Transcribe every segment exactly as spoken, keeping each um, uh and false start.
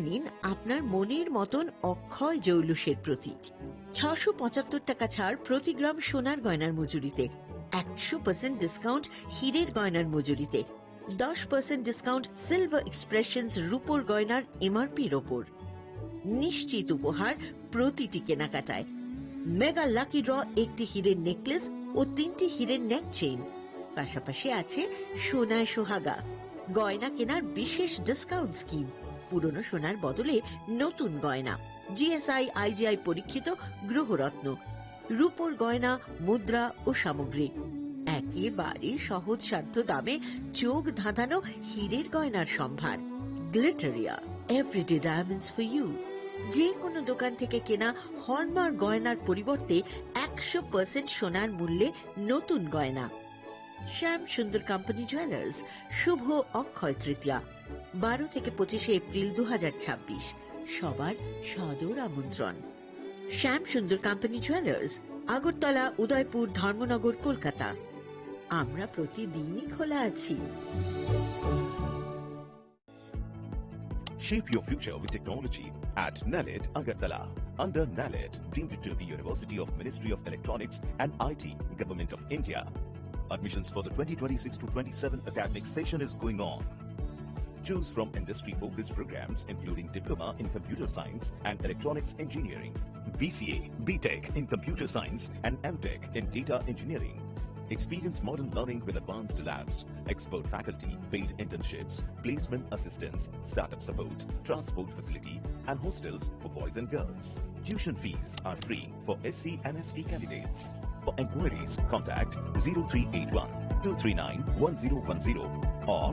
নিন আপনার মনের মতন অক্ষয় জৌলুসের প্রতীক। ছশো পঁচাত্তর টাকা ছাড় প্রতি গ্রাম সোনার গয়নার মজুরিতে, একশো পার্সেন্ট ডিসকাউন্ট হীরের গয়নার মজুরিতে, দশ পার্সেন্ট ডিসকাউন্ট সিলভার এক্সপ্রেশনস রূপোর গয়নার এমআরপির ওপর। নিশ্চিত উপহার প্রতিটি কেনাকাটায়। মেগা লাকি ড্র, একটি হীরের নেকলেস ও তিনটি হীরের নেক চেইন। পাশাপাশি আছে সোনায় সোহাগা, গয়না কেনার বিশেষ ডিসকাউন্ট স্কিম, পুরনো সোনার বদলে নতুন গয়না, জিএসআই আইজিআই পরীক্ষিত গ্রহরত্ন, রূপোর গয়না, মুদ্রা ও সামগ্রী। একেবারে সহজসাধ্য দামে চোখ ধাঁধানো হীরের গয়নার সম্ভার। Glitteria, everyday diamonds for you. যে কোনো দোকান থেকে কেনা হলমার্ক গয়নার পরিবর্তে একশো পার্সেন্ট সোনার মূল্যে নতুন গয়না। শ্যাম সুন্দর কোম্পানি জুয়েলার্স, শুভ অক্ষয় তৃতীয়া, বারো থেকে পঁচিশে এপ্রিল দু হাজার ছাব্বিশ। সবার সাদর আমন্ত্রণ। শ্যাম সুন্দর কোম্পানি জুয়েলার্স, আগরতলা, উদয়পুর, ধর্মনগর, কলকাতা। আমরা প্রতিদিনই খোলা আছি। Shape your future with technology at NALET Agartala. Under NALET, deemed to be University of Ministry of Electronics and I T, Government of India. Admissions for the twenty twenty-six to twenty-seven academic session is going on. Choose from industry-focused programs including Diploma in Computer Science and Electronics Engineering, B C A, B Tech in Computer Science and M Tech in Data Engineering. Experience modern learning with advanced labs, expert faculty, paid internships, placement assistance, startup support, transport facility, and hostels for boys and girls. Tuition fees are free for S C and S T candidates. For inquiries, contact zero three eight one two three nine one zero one zero or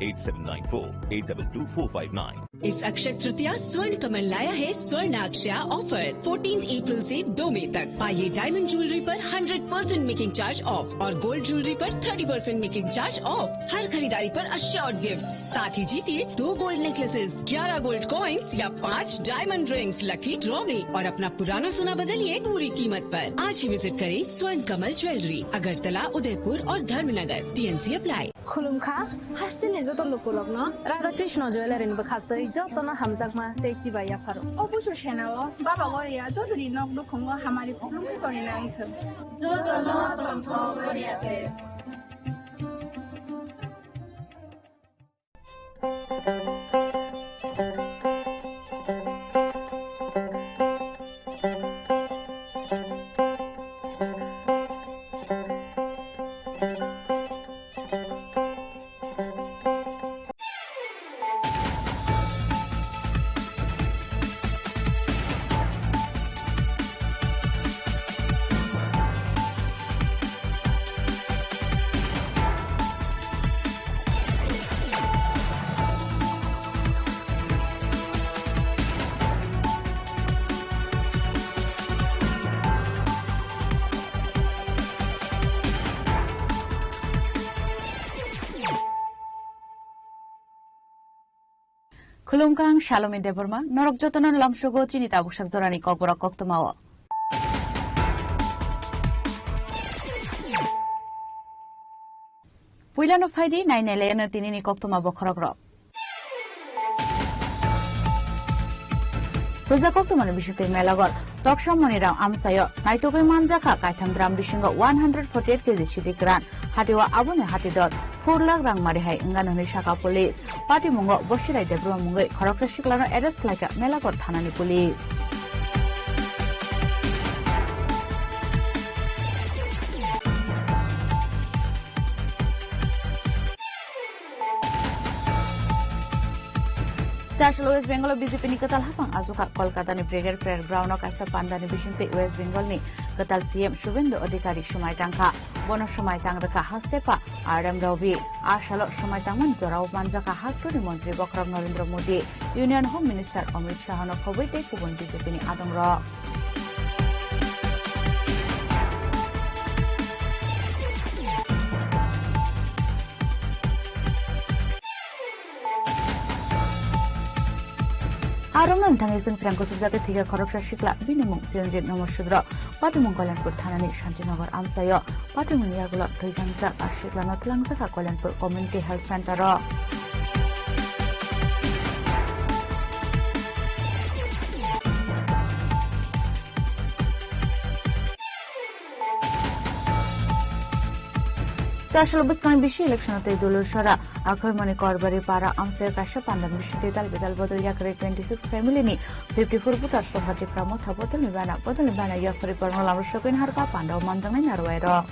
eight seven nine four eight double two four five nine. इस अक्षय तृतीया स्वर्ण कमल लाया है स्वर्ण अक्षया offer, fourteen April से दो मई तक। पाइए डायमंड ज्वेलरी पर hundred percent making charge off और गोल्ड ज्वेलरी पर thirty percent making charge off. हर खरीदारी पर अश्योर्ड गिफ्ट, साथ ही जीतिए दो गोल्ड नेकलेसेस, ग्यारह गोल्ड कॉइंस या पाँच डायमंड रिंग्स लकी ड्रॉ में और अपना पुराना सोना बदलिए पूरी कीमत पर। आज ही विजिट करें स्वर्ण कमल ज्वेलरी, अगरतला, उदयपुर और Dharmanagar. TNC apply. Khulumkha, hasteni joto lukurokno Radha Krishna Jewellery ni bwkhaktwi jotono hamjakma tei chibai yapharo. O busu senao Baba Goria jotoni nok nukhungo hamari khulumwi tongwi nangkha. Jotono tongthok Goria te. Khulumkha, ang Salomi Debbarma, norok jotono lamsogo chini tabuksak jorani kokborok koktwmao. Puilano phaidi, nainai laiano tinini koktwma bokhorokrok. Puja koktwmani bisingtwi Melagor Toksa Moniram amchaio naitugwi manjakha kaitham drum bisingo one hundred forty eight kg sidi kwran. Hatio aboni hatidor four lakh rang mari hai wngano hwnwi sakha police. Patimungo Bosirai Debbarma mungwi khoroksa siklano arrest khlaikha Melagor thanani police. Chasalo West Bengal o B J P ni kwtal haphang achukha Kolkata ni Brigade Parade Ground o kaisa panda ni bisingtwi West Bengal ni kwtal C M Subhendu Adhikari swmai tangkha. Bono swmai tang rwkha haste pa R M Ravi. A salo swmai tangmani jorao manjakha haktorni montri bokhorok Narendra Modi, Union Home Minister Amit Shah no khobwi tei kubun B J P ni adongrok. Aro no thangwi chwng phrang kusuk jate thwikha khoroksa sikla, bini mung Chiranjit Nomor Sudro, patimung Kalyanpur thanani Santinagar amchaio, patimung yagulo thwijangjak a siklano twlangjakha Kalyanpur Community Health Center o. Chasalo bwskang bisi election tei dulur sora akhoi mani Korbari para amsai kaisa pandan bisi dal bedal bodol yakre twenty six family ni fifty four voters songkha Tipra Motha bodol ni bana bodol ni bana yaphari borno lama sokin harka pandao manjaknai narwai rok.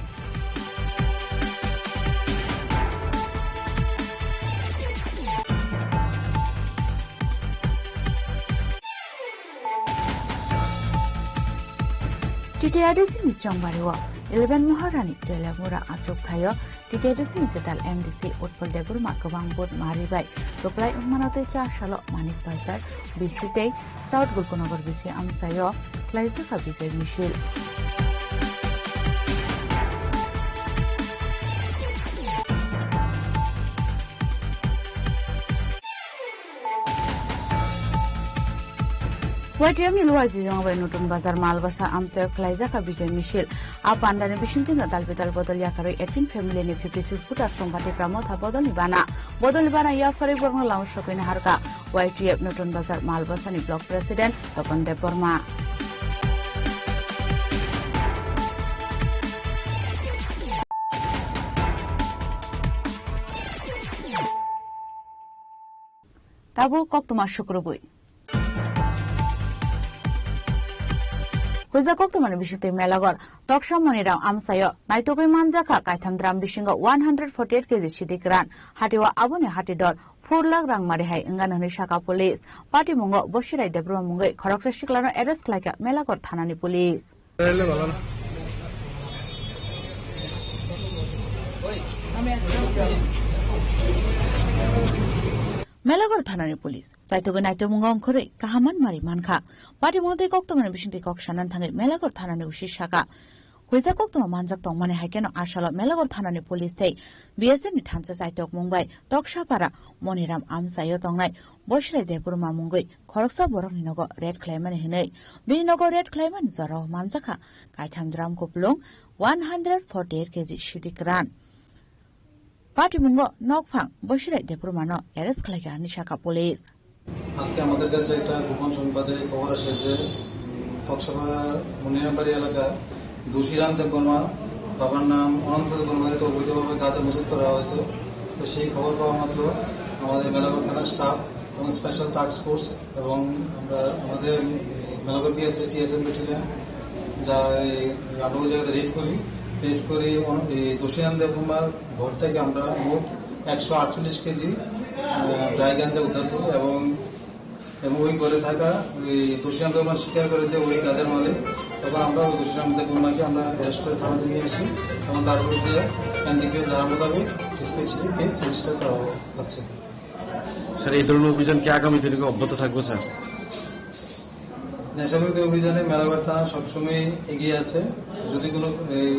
T T R D C ni chongbari o eleven Maharani Telamura achuk thaio T T R D C ni kwtal M D C Utpal Debbarma kwbang vote mari bai kwplai wngmano tei cha salo Manik Bazar B C tei South Gulkunagar B C amchaio khlaijak kha Bijay Misil. Y T F ni luwa jijong bai Nutun Bazar Malbasa amchaio khlaijak kha Bijay Misil. A pandani bisingtwi no dal bidal bodol yakarwi eighteen family ni fifty six voters songkha Tipra Motha bodol ni bana. Bodol ni bana yaphari borokno lama sokwi naharkha Y T F Nutun Bazar Malbasa ni block president Topan Debbarma. Tabuk koktwma sukrubwi. Huijak koktwmani bisingtwi Melagor toksa Moniram amchaio naitugwi manjakha kaitham drum bisingo one hundred forty eight K G sidi kwran. Hatio aboni hati dor four lakh rang mari hai wngano hwnwi sakha police. Patimungo Bosirai Debbarma mungwi khoroksa siklano arrest khlaikha Melagor thanani police. Melagor thanani police chaitugwi naitugmungo ongkhorwi kaham man mari mankha. Patimungo tei koktwmani bisingtwi kok sanani thangwi Melagor thanani usi sakha. Huijak koktwma manjak tongmani hai kheno asalo Melagor thanani police tei B S F ni thansa chaitok mung bai Toksapara Moniram amchaio tongnai Bosirai Debbarma mungwi khoroksa borokni nogo raid khlaimani hwnwi. Bini nogo raid khlaimani jorao manjakha kaitham drum kupulung one hundred forty eight K G sidi kwran. Patimungo nokphang Bosirai Debbarmano arrest khlaikha hwnwi sakha police. আজকে আমাদের কাছে একটা গোপন সংবাদে খবর আসে যে, উম, কক্সবাজার মুনিরামবাড়ি এলাকা দুশিরাম দেববর্মা, বাবার নাম অনন্ত দেববর্মাকে অবৈধভাবে গাঁজা মজুত করা হয়েছে। তো সেই খবর পাওয়া মাত্র আমাদের মেলাঘর থানার স্টাফ এবং স্পেশাল টাস্ক ফোর্স এবং আমরা আমাদের মেলাঘর পিএসএ, টিএসএন ব্যাটালিয়ন, যা এই আমরা ওই জায়গাতে রেড করি। রেড করি অন-, এই দুশিরাম দেববর্মার ঘর থেকে আমরা মোট একশো আটচল্লিশ কেজি, আহ, ড্রাই গাঞ্জা উদ্ধার করি এবং, এবং ওই ঘরে থাকা ওই দুশিরাম দেববর্মা স্বীকার করে যে ওই গাঁজার মালিক। তখন আমরা ওই দুশিরাম দেববর্মাকে আমরা অ্যারেস্ট করে থানাতে নিয়ে আসি এবং তার বিরুদ্ধে এনডিপিএস ধারা মোতাবেক স্পেসিফিক কেস রেজিস্টার করা হচ্ছে। স্যার, এই ধরনের অভিযান কি আগামী দিনে কি অব্যাহত থাকবে, স্যার? নেশাবিরোধী অভিযানে মেলাঘর থানা সবসময় এগিয়ে আছে। যদি কোনো এই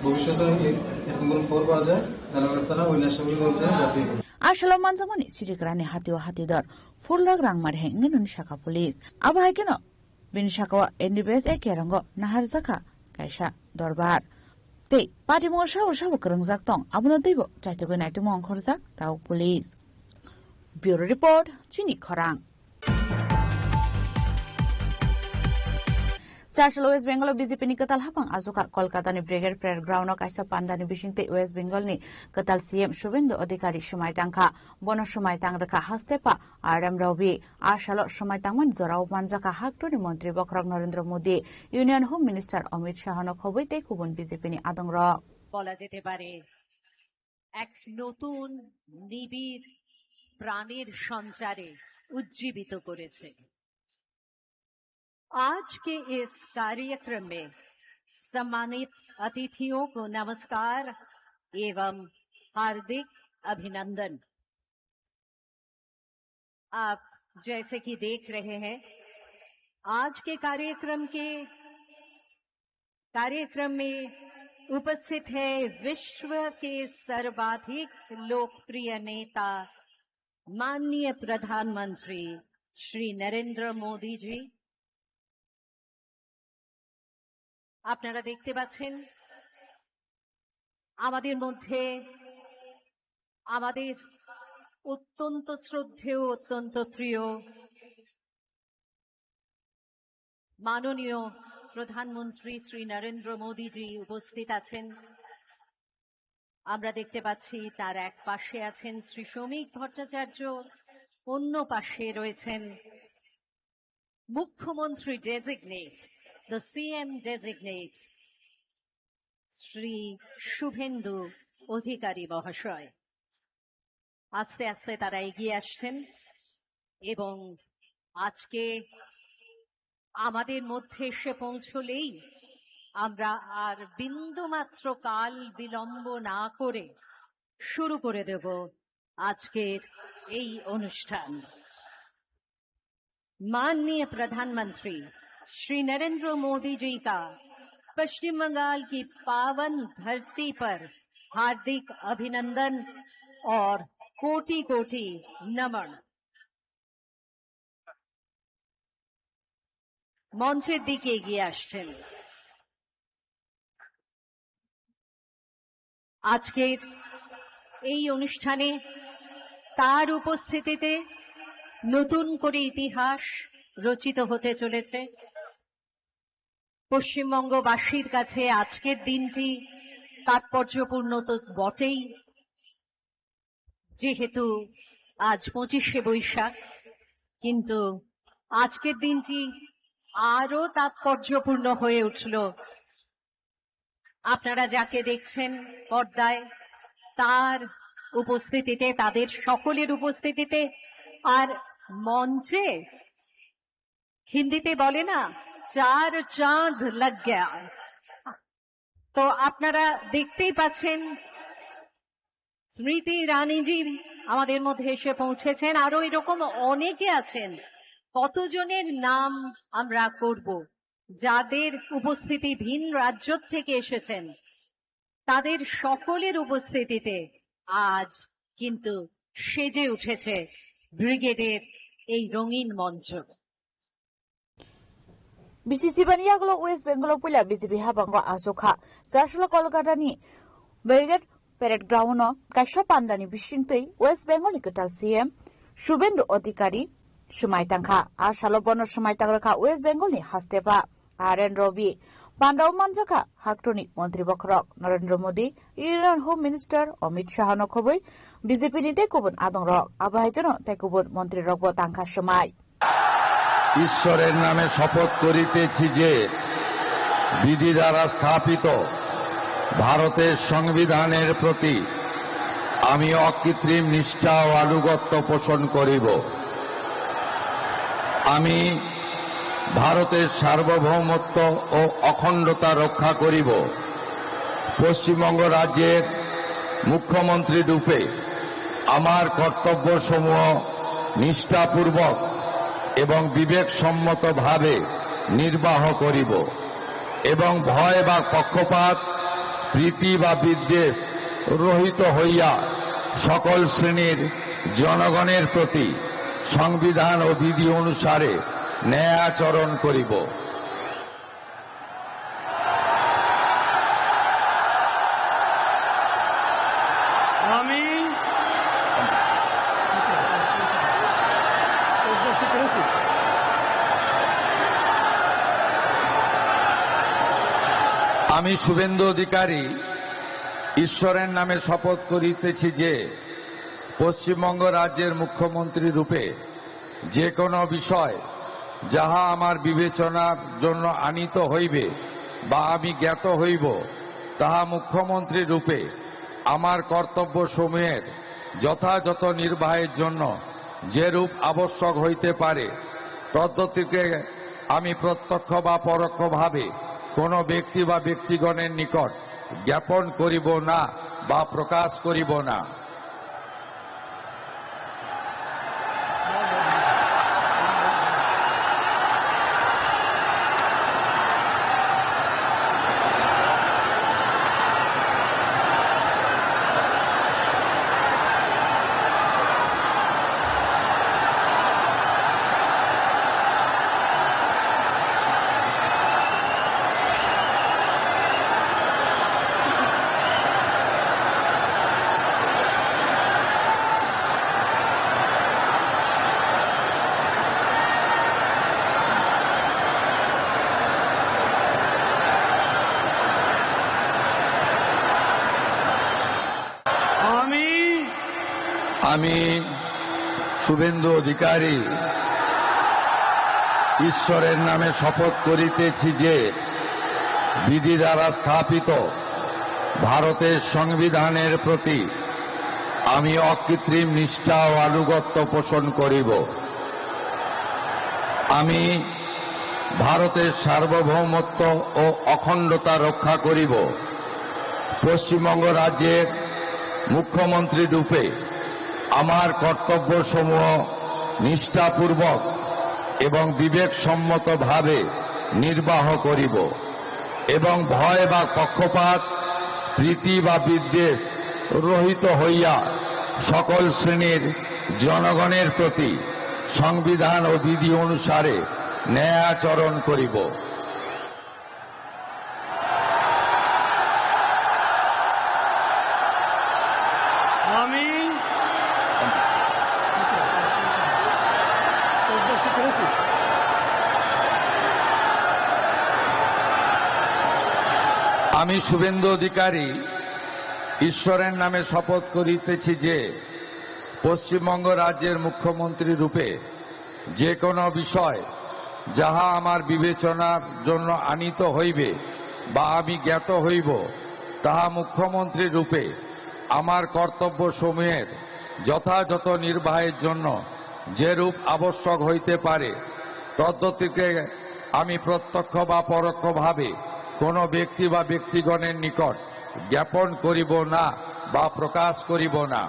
ভবিষ্যতে এ-, এরকম কোনো খবর পাওয়া যায়, মেলাঘর থানা ওই নেশাবিরোধী অভিযানে ঝাঁপিয়ে পড়বে। Asalo manjakmani sirikrani hatio hatidor four lakh rang mari hai wngwi nini sakha police. Abo hai kheno bini sakao N D B S A kerongo naharjakha kaisa dorbar. Tei patimungo sabo sabo kwrwngjak tong, abono teibo chaitugwi naitugma ongkhorjak tao police. Bureau Report, Chini Khorang. Chasalo West Bengal o B J P ni kwtal hapang achukha Kolkata ni Brigade Parade Ground o kaisa panda ni bisingtwi West Bengal ni kwtal C M Subhendu Adhikari swmai tangkha. Bono swmai tang rwkha hastepa R M Ravi. A salo swmai tangmani jorao manjakha haktorni montri bokhorok Narendra Modi, Union Home Minister Amit Shah no khobwi tei kubun B J P ni adongrok. বলা যেতে পারে এক নতুন নিবিড় প্রাণের সঞ্চারে উজ্জীবিত করেছে। आज के इस कार्यक्रम में सम्मानित अतिथियों को नमस्कार एवं हार्दिक अभिनंदन। आप जैसे कि देख रहे हैं, आज के कार्यक्रम के कार्यक्रम में उपस्थित है विश्व के सर्वाधिक लोकप्रिय नेता माननीय प्रधानमंत्री श्री नरेंद्र मोदी जी। আপনারা দেখতে পাচ্ছেন আমাদের মধ্যে আমাদের অত্যন্ত শ্রদ্ধেয়, অত্যন্ত প্রিয় মাননীয় প্রধানমন্ত্রী শ্রী নরেন্দ্র মোদীজি উপস্থিত আছেন। আমরা দেখতে পাচ্ছি তার এক পাশে আছেন শ্রী শ্রমিক ভট্টাচার্য, অন্য পাশে রয়েছেন মুখ্যমন্ত্রী designate, the C M designate, Shri Suvendu Adhikari মহাশয়। আস্তে আস্তে তারা এগিয়ে আসছেন এবং আজকে আমাদের মধ্যে এসে পৌঁছলেই আমরা আর বিন্দুমাত্র কাল বিলম্ব না করে শুরু করে দেব আজকের এই অনুষ্ঠান। माननीय प्रधानमंत्री श्री नरेंद्र मोदी जी का पश्चिम बंगाल की पावन धरती पर हार्दिक अभिनंदन और कोटि कोटि नमन। মঞ্চের দিকে এগিয়ে আসছেন। আজকের এই অনুষ্ঠানে তার উপস্থিতিতে নতুন করে ইতিহাস রচিত হতে চলেছে। পশ্চিমবঙ্গবাসীর কাছে আজকের দিনটি তাৎপর্যপূর্ণ তো বটেই, যেহেতু আজ পঁচিশে বৈশাখ, কিন্তু আজকের দিনটি আরো তাৎপর্যপূর্ণ হয়ে উঠল। আপনারা যাকে দেখছেন পর্দায়, তার উপস্থিতিতে, তাদের সকলের উপস্থিতিতে, আর মঞ্চে হিন্দিতে বলে না, চার চাঁদ লাগ গয়া। তো আপনারা দেখতেই পাচ্ছেন স্মৃতি ইরানিজি আমাদের মধ্যে এসে পৌঁছেছেন, আরো এরকম অনেকে আছেন। কতজনের নাম আমরা করব, যাদের উপস্থিতি ভিন রাজ্য থেকে এসেছেন, তাদের সকলের উপস্থিতিতে আজ কিন্তু সেজে উঠেছে ব্রিগেডের এই রঙিন মঞ্চ। Bisi sibani yagulo West Bengal o puila B J P habango asukha. Chaslo Kolkata ni Brigade Parade Ground o kaisa pandani bisingtwi West Bengal ni kwtal C M Subhendu Adhikari swmai tangkha. A salo bono swmai tangrwkha West Bengal ni hastepha R N Ravi. Pandao manjakha haktoni montri bokhorok Narendra Modi, Union Home Minister Amit Shah no khobwi B J P ni tei kubun adongrok. Abo hai kheno tei kubun montri rokbo tangkha swmai. ঈশ্বরের নামে শপথ করিতেছি যে বিধি দ্বারা স্থাপিত ভারতের সংবিধানের প্রতি আমি অকৃত্রিম নিষ্ঠা ও আনুগত্য পোষণ করিব। আমি ভারতের সার্বভৌমত্ব ও অখণ্ডতা রক্ষা করিব। পশ্চিমবঙ্গ রাজ্যের মুখ্যমন্ত্রী রূপে আমার কর্তব্যসমূহ নিষ্ঠাপূর্বক এবং বিবেকসম্মতভাবে নির্বাহ করিব এবং ভয় বা পক্ষপাত, প্রীতি বা বিদ্বেষ রহিত হইয়া সকল শ্রেণীর জনগণের প্রতি সংবিধান ও বিধি অনুসারে ন্যায় আচরণ করিব। আমি আমি শুভেন্দু অধিকারী ঈশ্বরের নামে শপথ করিতেছি যে পশ্চিমবঙ্গ রাজ্যের মুখ্যমন্ত্রী রূপে যে কোনো বিষয় যাহা আমার বিবেচনার জন্য আনিত হইবে বা আমি জ্ঞাত হইব, তাহা মুখ্যমন্ত্রী রূপে আমার কর্তব্য সমূহের যথাযথ নির্বাহের জন্য যেরূপ আবশ্যক হইতে পারে, তদ্গতিকে আমি প্রত্যক্ষ বা পরোক্ষভাবে কোনো ব্যক্তি বা ব্যক্তিগণের নিকট জ্ঞাপন করিব না বা প্রকাশ করিব না। আমি শুভেন্দু অধিকারী ঈশ্বরের নামে শপথ করিতেছি যে বিধি দ্বারা স্থাপিত ভারতের সংবিধানের প্রতি আমি অকৃত্রিম নিষ্ঠা ও আনুগত্য পোষণ করিব। আমি ভারতের সার্বভৌমত্ব ও অখণ্ডতা রক্ষা করিব। পশ্চিমবঙ্গ রাজ্যের মুখ্যমন্ত্রী রূপে আমার কর্তব্যসমূহ নিষ্ঠাপূর্বক এবং বিবেকসম্মতভাবে নির্বাহ করিব এবং ভয় বা পক্ষপাত, প্রীতি বা বিদ্বেষ রহিত হইয়া সকল শ্রেণীর জনগণের প্রতি সংবিধান ও বিধি অনুসারে ন্যায় আচরণ করিব। আমি আমি শুভেন্দু অধিকারী ঈশ্বরের নামে শপথ করিতেছি যে পশ্চিমবঙ্গ রাজ্যের মুখ্যমন্ত্রী রূপে যে কোনো বিষয় যাহা আমার বিবেচনার জন্য আনিত হইবে বা আমি জ্ঞাত হইব, তাহা মুখ্যমন্ত্রী রূপে আমার কর্তব্যসমূহের যথাযথ নির্বাহের জন্য যেরূপ আবশ্যক হইতে পারে, তদ্গতিকে আমি প্রত্যক্ষ বা পরোক্ষভাবে কোনো ব্যক্তি বা ব্যক্তিগণের নিকট জ্ঞাপন করিব না বা প্রকাশ করিব না।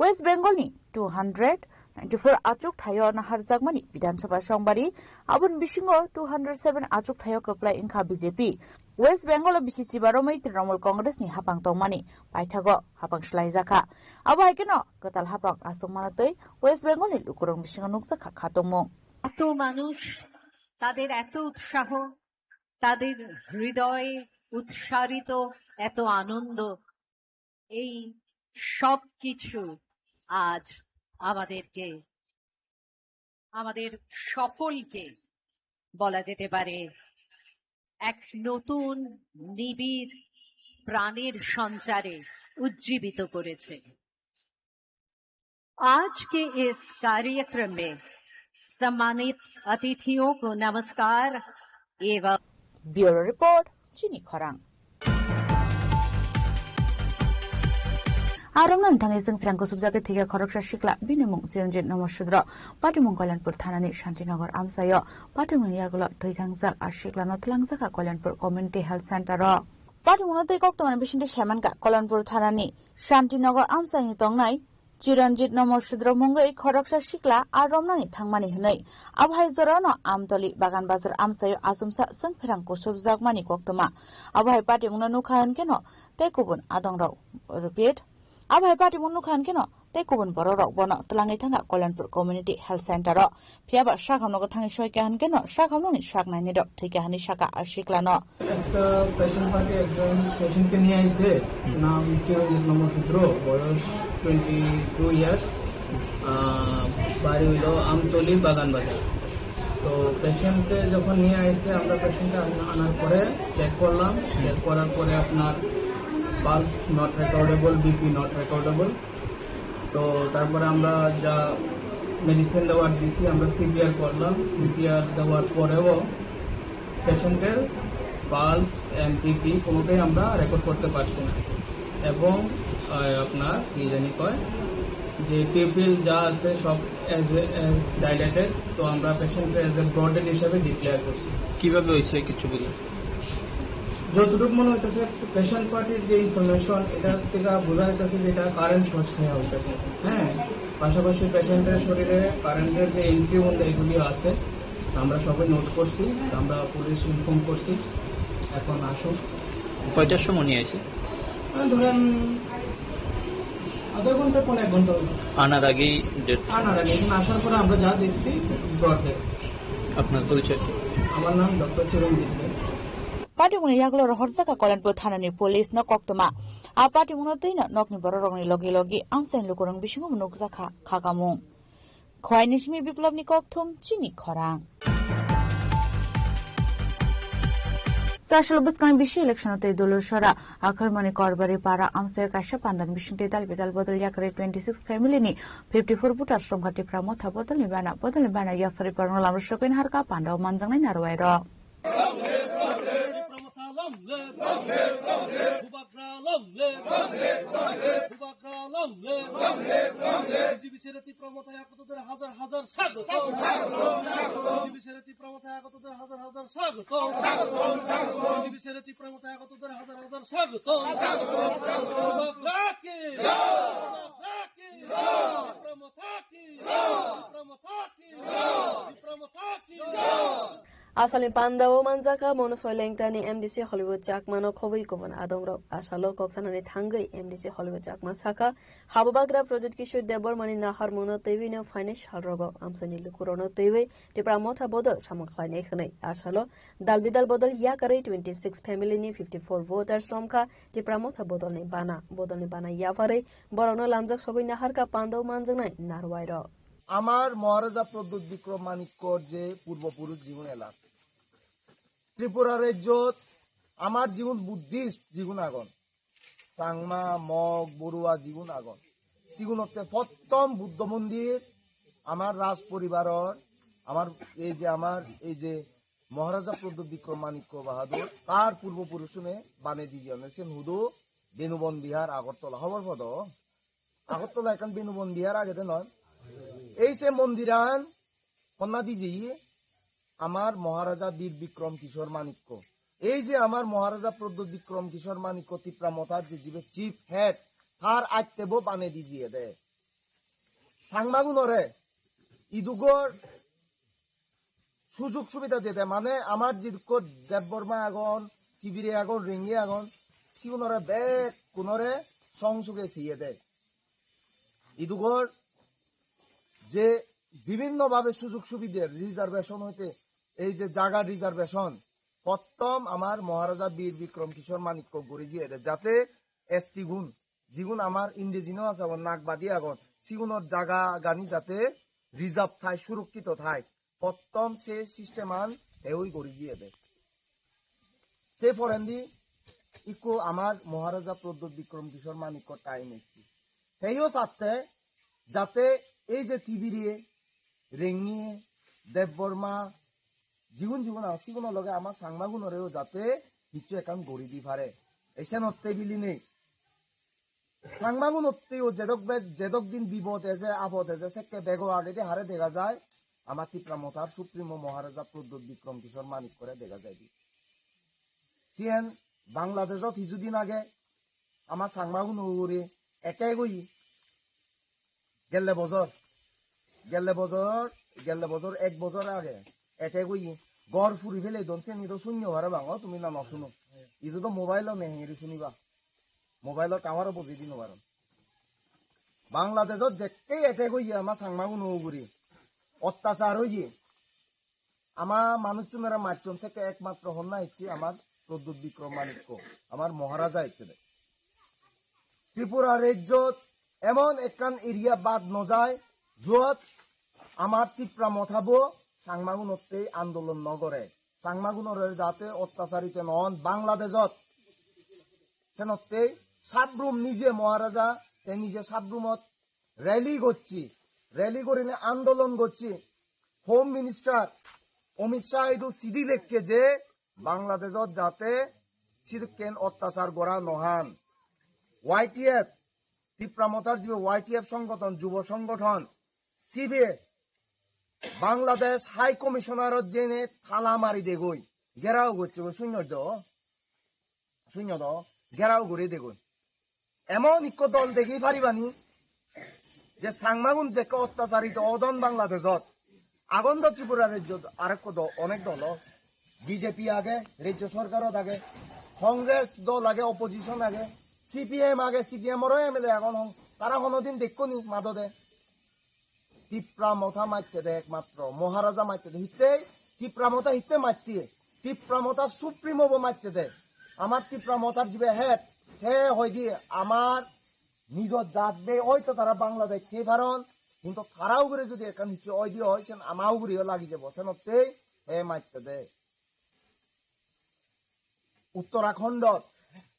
West Bengal ni two hundred ninety-four achuk thaio naharjakmani Bidhan Sabha songbari, aboni bisingo two hundred seven achuk thaio kwplai wngkha B J P. West Bengal o bisi chiba romwi Trinamool Congress ni hapang tongmani paithago hapang swlaijakha. Abo hai kheno kwtal hapang achukmano twi West Bengal ni lukurok bisingo nukjakha khatungmung. এত মানুষ, তাদের এত উৎসাহ, তাদের হৃদয়ে উৎসারিত এত আনন্দ, এই সব কিছু আজ আমাদেরকে, আমাদের সকলকে বলা যেতে পারে এক নতুন নিবিড় প্রাণের সঞ্চারে উজ্জীবিত করেছে। आज के इस कार्यक्रम में सम्मानित अतिथियों को नमस्कार एवं Bureau Report, Chini Khorang. Arong nang thangwi chwng pherang kusubjak khe thwikha khoroksa sikla, bini mung Chiranjit Nomo Sudro, patimung Kalyanpur thanani Shantinagar amchaio, patimung yagulo thwi thangjak a siklano twlangjakha Kalyanpur Community Health Center o. Patimungno tei koktwmani bisingtwi saimankha Kalyanpur thanani Shantinagar amchaini tongnai Chiranjit Nomo Sudro mungwi khoroksa sikla a romnani thangmani hwnwi. Abohai jorano Amtoli Bagan Bazar amchaio achomsa chwng pherang kusubjakmani koktwma. Abohai patimungno nukha hwnkheno tei kubun adongrok, repeat, abohai patimung nukha hwnkheno tei kubun borokrok bono twlangwi thangkha Kalyanpur Community Health Center o. Phiya ba sakhamno kwthangwi soikha hwnkheno sakhamnoni saknainirok thwikha hwnwi sakha a siklano. একটা patient party একজন পেশেন্টকে নিয়ে আইছে, নাম চিরঞ্জিত নমঃশূদ্র, বয়স twenty two years, বাড়ি হইল আমতলি বাগান বাজার। তো পেশেন্টকে যখন নিয়ে আইছে, আমরা পেশেন্টকে আন-, আনার পরে চেক করলাম। চেক করার পরে আপনার পালস নট রেকর্ডেবল, বিপি নট রেকর্ডেবল। তো তারপরে আমরা যা মেডিসিন দেওয়ার দিছি, আমরা সিপিআর করলাম। সিপিআর দেওয়ার পরেও পেশেন্টের পালস, এমপিপি কোনোটাই আমরা রেকর্ড করতে পারছি না। এবং, আহ, আপনার কি জানি কয়, যে পিউপিল যা আছে সব অ্যাজ, অ্যাজ ডাইলেটেড, তো আমরা পেশেন্টকে অ্যাজ এ ব্রডেড হিসাবে ডিক্লেয়ার করছি। কিভাবে হয়েছে কিছু বলুন? যতটুকু মনে হইতেছে, পেশেন্ট পার্টির যে ইনফরমেশন, এটা থেকে বোঝা যাইতেছে যে এটা কারেন্ট শর্ট খেয়ে হইতেছে। হ্যাঁ, পাশাপাশি পেশেন্টের শরীরে কারেন্টের যে এন্ট্রি উন্ডা এগুলি আছে, আমরা সবাই নোট করছি, আমরা পুলিশ ইনফর্ম করছি। এখন আসুন। কয়টার সময় নিয়ে আসে? আহ, ধরেন আধা ঘন্টা, পৌনে এক ঘন্টা হলো। আনার আগেই ডেট? আনার আগে, এখন আসার পরে আমরা যা দেখছি, ব্রড ডেড। আপনার পরিচয়? আমার নাম ডক্টর চিরঞ্জিত দে। Patimungni yagulo rohorjak kha Koilanpur thanani police no koktwma. A patimungno twino nokni bororokni logi logi amchaini lukurok bisingo nukjakha khakamung. Khwaini simi Biplobni kokthum chini khorang. Chasalo bwskang bisi election tei dolo sora akhormani Korbari para amchaio kaisa pandan bisingtwi dal bidal bodol yakarwi twenty six family ni fifty four voters romkha Tipra Motha bodolni bana, bodolni bana yaphari borokno lamrwsogwi naharkha pandao manjaknai narwai rok. Tipra Motha long live! Bubagra long live! Bubagra long live! G B C R Tipra Motha yakotodar hajar hajar sagwtong! G B C R Tipra Motha yakotodar hajar hajar sagwtong! G B C R Tipra Motha yakotodar hajar hajar sagwtong! Bubagra ki! Bubagra ki! Tipra Motha ki! Tipra Motha ki! Tipra Motha ki! Asalni pandao manjakha Mono Soilengtani M D C Hollywood Chakmano khobwi kubun adongrok. Asalo kok sanani thangwi M D C Hollywood Chakma sakha, Habubagra Pradyut Kishore Debbarmani naharmungno twiwino phainai salrogo amchaini lukurokno twiwi Tipra Motha bodol samung khlainai hwnwi. Asalo dal bidal bodol yakarwi twenty six family ni fifty four voters romkha Tipra Motha bodolni bana. Bodolni bana yapharwi borokno lamjak sogwi naharkha pandao manjaknai narwai rok. Amar Maharaja Pradyut Bikram Manikkor je purbo purush jigun elak. Tripura rajyot amar jigun Buddhist jigun agon. Changma, Mog, Borua jigun agon. Sigunotte pottom Buddho mondir amar raj poribaror, amar ei je, amar ei je Maharaja Pradyut Bikram Manikya Bahadur, tar purbo purushune bane dijiyonne sen hudu Benubon Bihar Agartala hobor podo. Agartala ekkan Benubon Bihar agede noi. Ei se mondiran honna dijiye amar Maharaja Bir Bikram Kishore Manikya. Ei je amar Maharaja Pradyut Bikram Kishore Manikya Tipra Mothar je jibe chief head, tar attebo bane dijiye de. Changmagunore idugor sujug subida dede, mane amar jidukko Debbarma agon, Tibire agon, Rengi agon, sigunore bekkunore song suge siye de. Idugor je bibhinno bhabe sujug subide, reservation hoite ei je jaga reservation, pottom amar Maharaja Bir Bikram Kishore Manikya guri jiye de, jate S T gun, jigun amar indigenous agon, Nagbadi agon, sigunor jaga gani jate reserve thai, surokkito thai, pottom se system an teui guri jiye de. Se porendi ikko amar Maharaja Pradyut Bikram Kishore Manikya time ecche. Teio satte jate ei je Tibire, Rengi, Debbarma, jigun jigun agon, siguno loge ama Changmagunoreo jate hissu ekkan guri di pare. Ei senotte bilinei Changmagunotteo jedok be-, jedok din bibod eje, abod eje, sekke bego agede hare dega jai, ama Tipra Mothar Supremo Maharaja Pradyut Bikram Kishore Manikkore dega jai di. Siyen Bangladeshot hisudin age ama Changmaguno ugure attack oye. Gelle bojor, gelle bojor, gelle bojor ek bojor age attack oye. Gor puri pele don, seni do sunyo parapang, o tumi na no suno. Idu do mobile o nehengeri suniba. Mobile o tower o bojei di no paron. Bangladeshot jekke attack oye ama Changmaguno ugure, ottachar oye. Ama manuchunore majjon sekke ekmatro honna ecche amar Pradyut Bikram Manikya, amar Maharaja ecche de. Tripura rajyot emon ekkan area bad no jai, jot amar Tipra Mothabo Changmagunottei andolon no gore. Changmagunore jate ottacharite no hon Bangladeshot. Senottei Sabrum nije Maharaja, te nije Sabrumot rally gocche, rally gurinei andolon gocche. Home Minister Amit Shah idu sidi lekke je Bangladeshot jate sidukken ottachar gora no han. Y T F, Tipra Mothar jibe Y T F songothon, jubo songothon, sibe Bangladesh High Commissioner ot jene tala mari degoi, gherao gocche goi, sunnoi do. Suinyo do, gerao guri degun. Emon ikko dol degi paribani, je Changmagun jekke ottacharito odon Bangladeshot. Agon do Tripura rajyot arekko do onek dol o. B J P age, rajyo sorkarot age. Congress dol age, opposition age. C P M age, C P M oro M L A agon hong. Tara honodin dekkoni madode. Tipra Motha matte de ekmatro, Maharaja matte de. Hittei Tipra Motha hitte matte? Tipra Motha Supremo bo matte de. Amar Tipra Mothar jibe head, he hoidi amar nijo jat de, oito tara Bangladesh thei paron, hintu tara ugure jodi ekkan hitte oidi oi, sen ama ugure lagi jebo, senottei he matte de. Uttarakhondot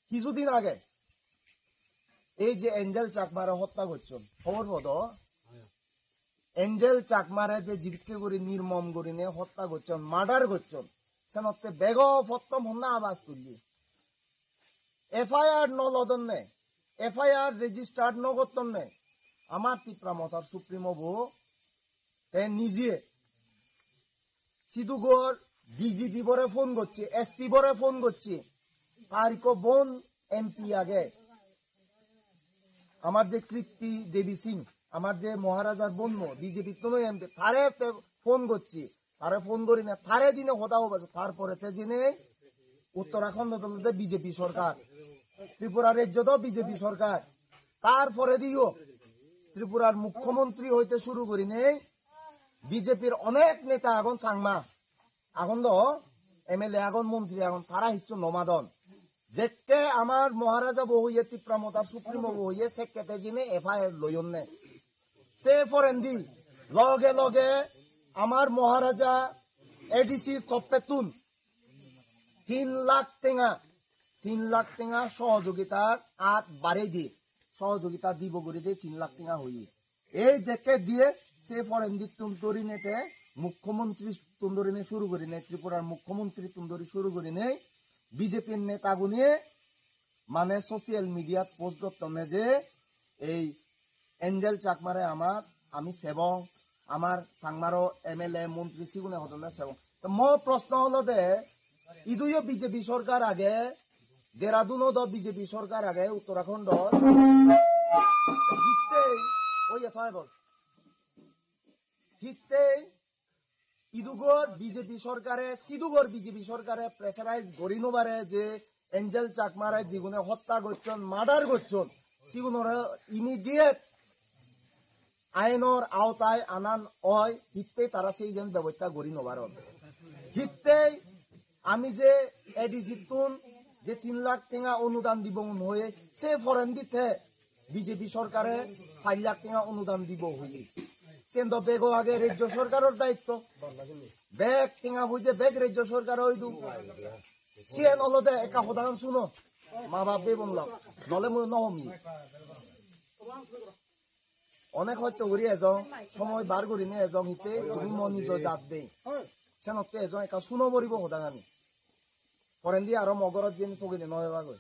কিছুদিন আগে এই যে এঞ্জেল চাকমারে হত্যা করছেন, খবর পদ? এঞ্জেল চাকমারে যে জিতকে করে নির্মম করে নিয়ে হত্যা করছেন, মার্ডার করছেন, সেনতে বেগ প্রথম হন্না আওয়াজ তুললি। F I R নলদন্নে, F I R রেজিস্টার্ড নগতন্নে, আমার ত্রিপুরা মথার সুপ্রিমো বো, তে নিজে সিধু গর D G P বরে ফোন করছে, S P বরে ফোন করছে, তারিখো বোন M P আগে, আমার যে কীর্তি দেবী সিং, আমার যে মহারাজার বোন, বিজেপি তো নয় এমপি, তারে তে ফোন করছি, তারে ফোন করি না, তারে দিনে কথা হবে, তারপরে তে জেনে উত্তরাখণ্ড তো বিজেপি সরকার, ত্রিপুরা রাজ্য তো বিজেপি সরকার, তারপরে দিও ত্রিপুরার মুখ্যমন্ত্রী হইতে শুরু করি নেই বিজেপির অনেক নেতা এখন চাংমা, এখন তো M L A এখন মন্ত্রী এখন তারা হিচ্ছু নমাদন। Jekke amar Maharaja bo hoye, Tipra Mothar Supremo bo hoye, sekke te jine F I R loyonne. Se porendi, loge loge amar Maharaja A D C koppetun tin lakh tenga, tin lakh tenga sohojogitar at barei di, sohojogita dibo guri de tin lakh tenga hoye. Ei jekke diye se porendi tun dori nete, mukhyamantri tun dori ne suru gori ne, Tripurar mukhyamantri tun dori suru gori ne, B J P neta guni mane social media post gottonne je ei Angel Chakmare amar, ami sebong, amar Changmaro M L A, montri sigune hodonne sebong. To mo proshno holo de, iduyo B J P sorkar age, Dehradun o do B J P sorkar age, Uttarakhand o. Hittei, oye thai bol. Hittei, idugor B J P sorkare, sidugor B J P sorkare pressurize gori no bare je Angel Chakmare jigune hotta gocchon, murder gocchon, sigunore immediate ainor aotai anan oi, hittei tara sei jen bebosta gori no paron. Hittei ami je A D C tun je tin lakh tenga onudan dibong hoye, se porendi te B J P sorkare pach lakh tenga onudan dibo hoye. Sen do bego age rajyo sorkaror daitto. Bek tenga hoye bek rajyo sorkar oi du. Siyen olode ekka hodagan suno. Ma bap bebon lok. Nole mui no homi. Onek hosto guri ejong, somoy bar gurinei ejong hittei, tumi mo nijo jat de. Senotte ejong ekka suno poribo hodagani. Porendi aro mo gorot jeni pogini no ebagoi.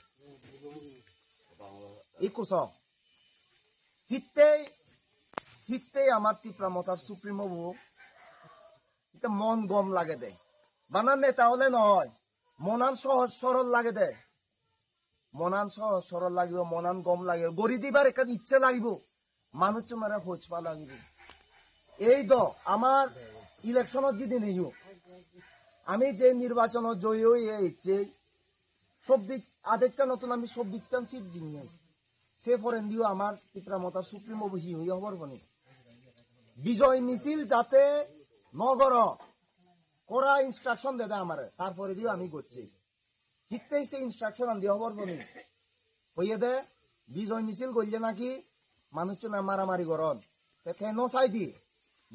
Ikku so. Hittei, hittei amar Tipra Mothar Supremo bo. Hitte mon gom lage de. Bana neta ole noi. Monan sohoj sorol lage de. Monan sohoj sorol lagibo, monan gom lagibo, gori dibar ekkan icche lagibo, manuchchunore hoj pa lagibo. Ei do amar election-ot jidi neyo, ami je nirbachon-ot joyi oye ecche, chobbish, adekta notun ami chobbish chan seat jingnai. Se porendiyo amar Tipra Motha Supremo bo hi hoye hobor pani. Bijoy misil jate no goro, kora instruction dede amare, tar porediyo ami gocchi. Hittei se instruction an diye hobor pani. Hoye de, bijoy misil golle naki manuchchune maramari goron. Te te no sai di,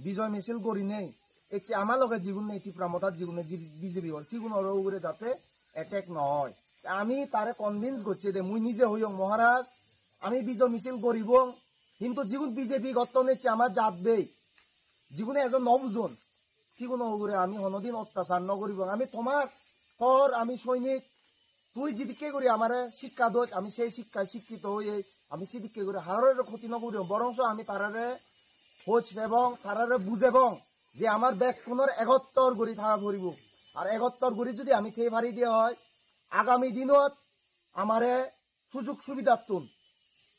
bijoy misil gorinei, ecche ama loge jigun nei, Tipra Motha jigun nei, ji-, B J P or, sigun oro ugure jate attack no oi. Te ami tare convince gocche de, mui nije hoyong, Maharaj, ami bijoy misil goribong, hintu jigun B J P gotton ecche ama jat bei, jigune ejo no bujon, siguno ugure ami honodin ottachar no goribong. Ami tomar, tor, ami soinik, tui jidikke guri amare sikka dos, ami sei sikkai sikkito oye, ami sidikke guri harore khoti no guri, borongso ami tarare hoj pebong, tarare bujebong je amar bekkunor egottor guri thaga poribo. Ar egottor guri judi ami thei pari de oi, agami dinot amare sujug subidattun,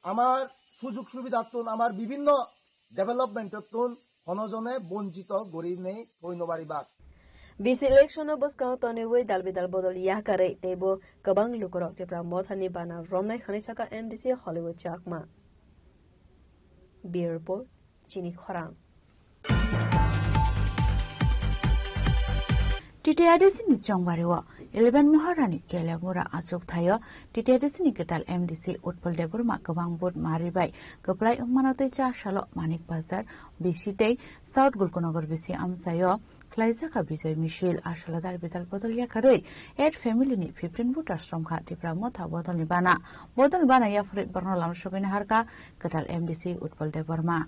amar sujug subidattun, amar bibhinno developmentottun hono jone bonchito gori nei thoi no baribak. B C election-o bwskango tonwi dal bidal bodol yakarwi teibo kwbang lukurok Tipra Mothani bana romnai hwnwi sakha M D C Hollywood Chakma. Bureau Report, Chini Khorang. T T A D C ni chongbario eleven Moharani Telemura achukthai-o T T A D C ni kwtal M D C Utpal Debbarma kwbang vote mari bai kwplai wngmano tei cha salo Manik Bazar B C tei South Gulkunagar B C amchaio khlaijak kha Bijoy Misil. A salo dal bidal bodol yakarwi eight family ni fifteen voters romkha Tipra Motha bodolni bana. Bodolni bana yapharwi borokno lama sogwini harkha kwtal M D C Utpal Debbarma.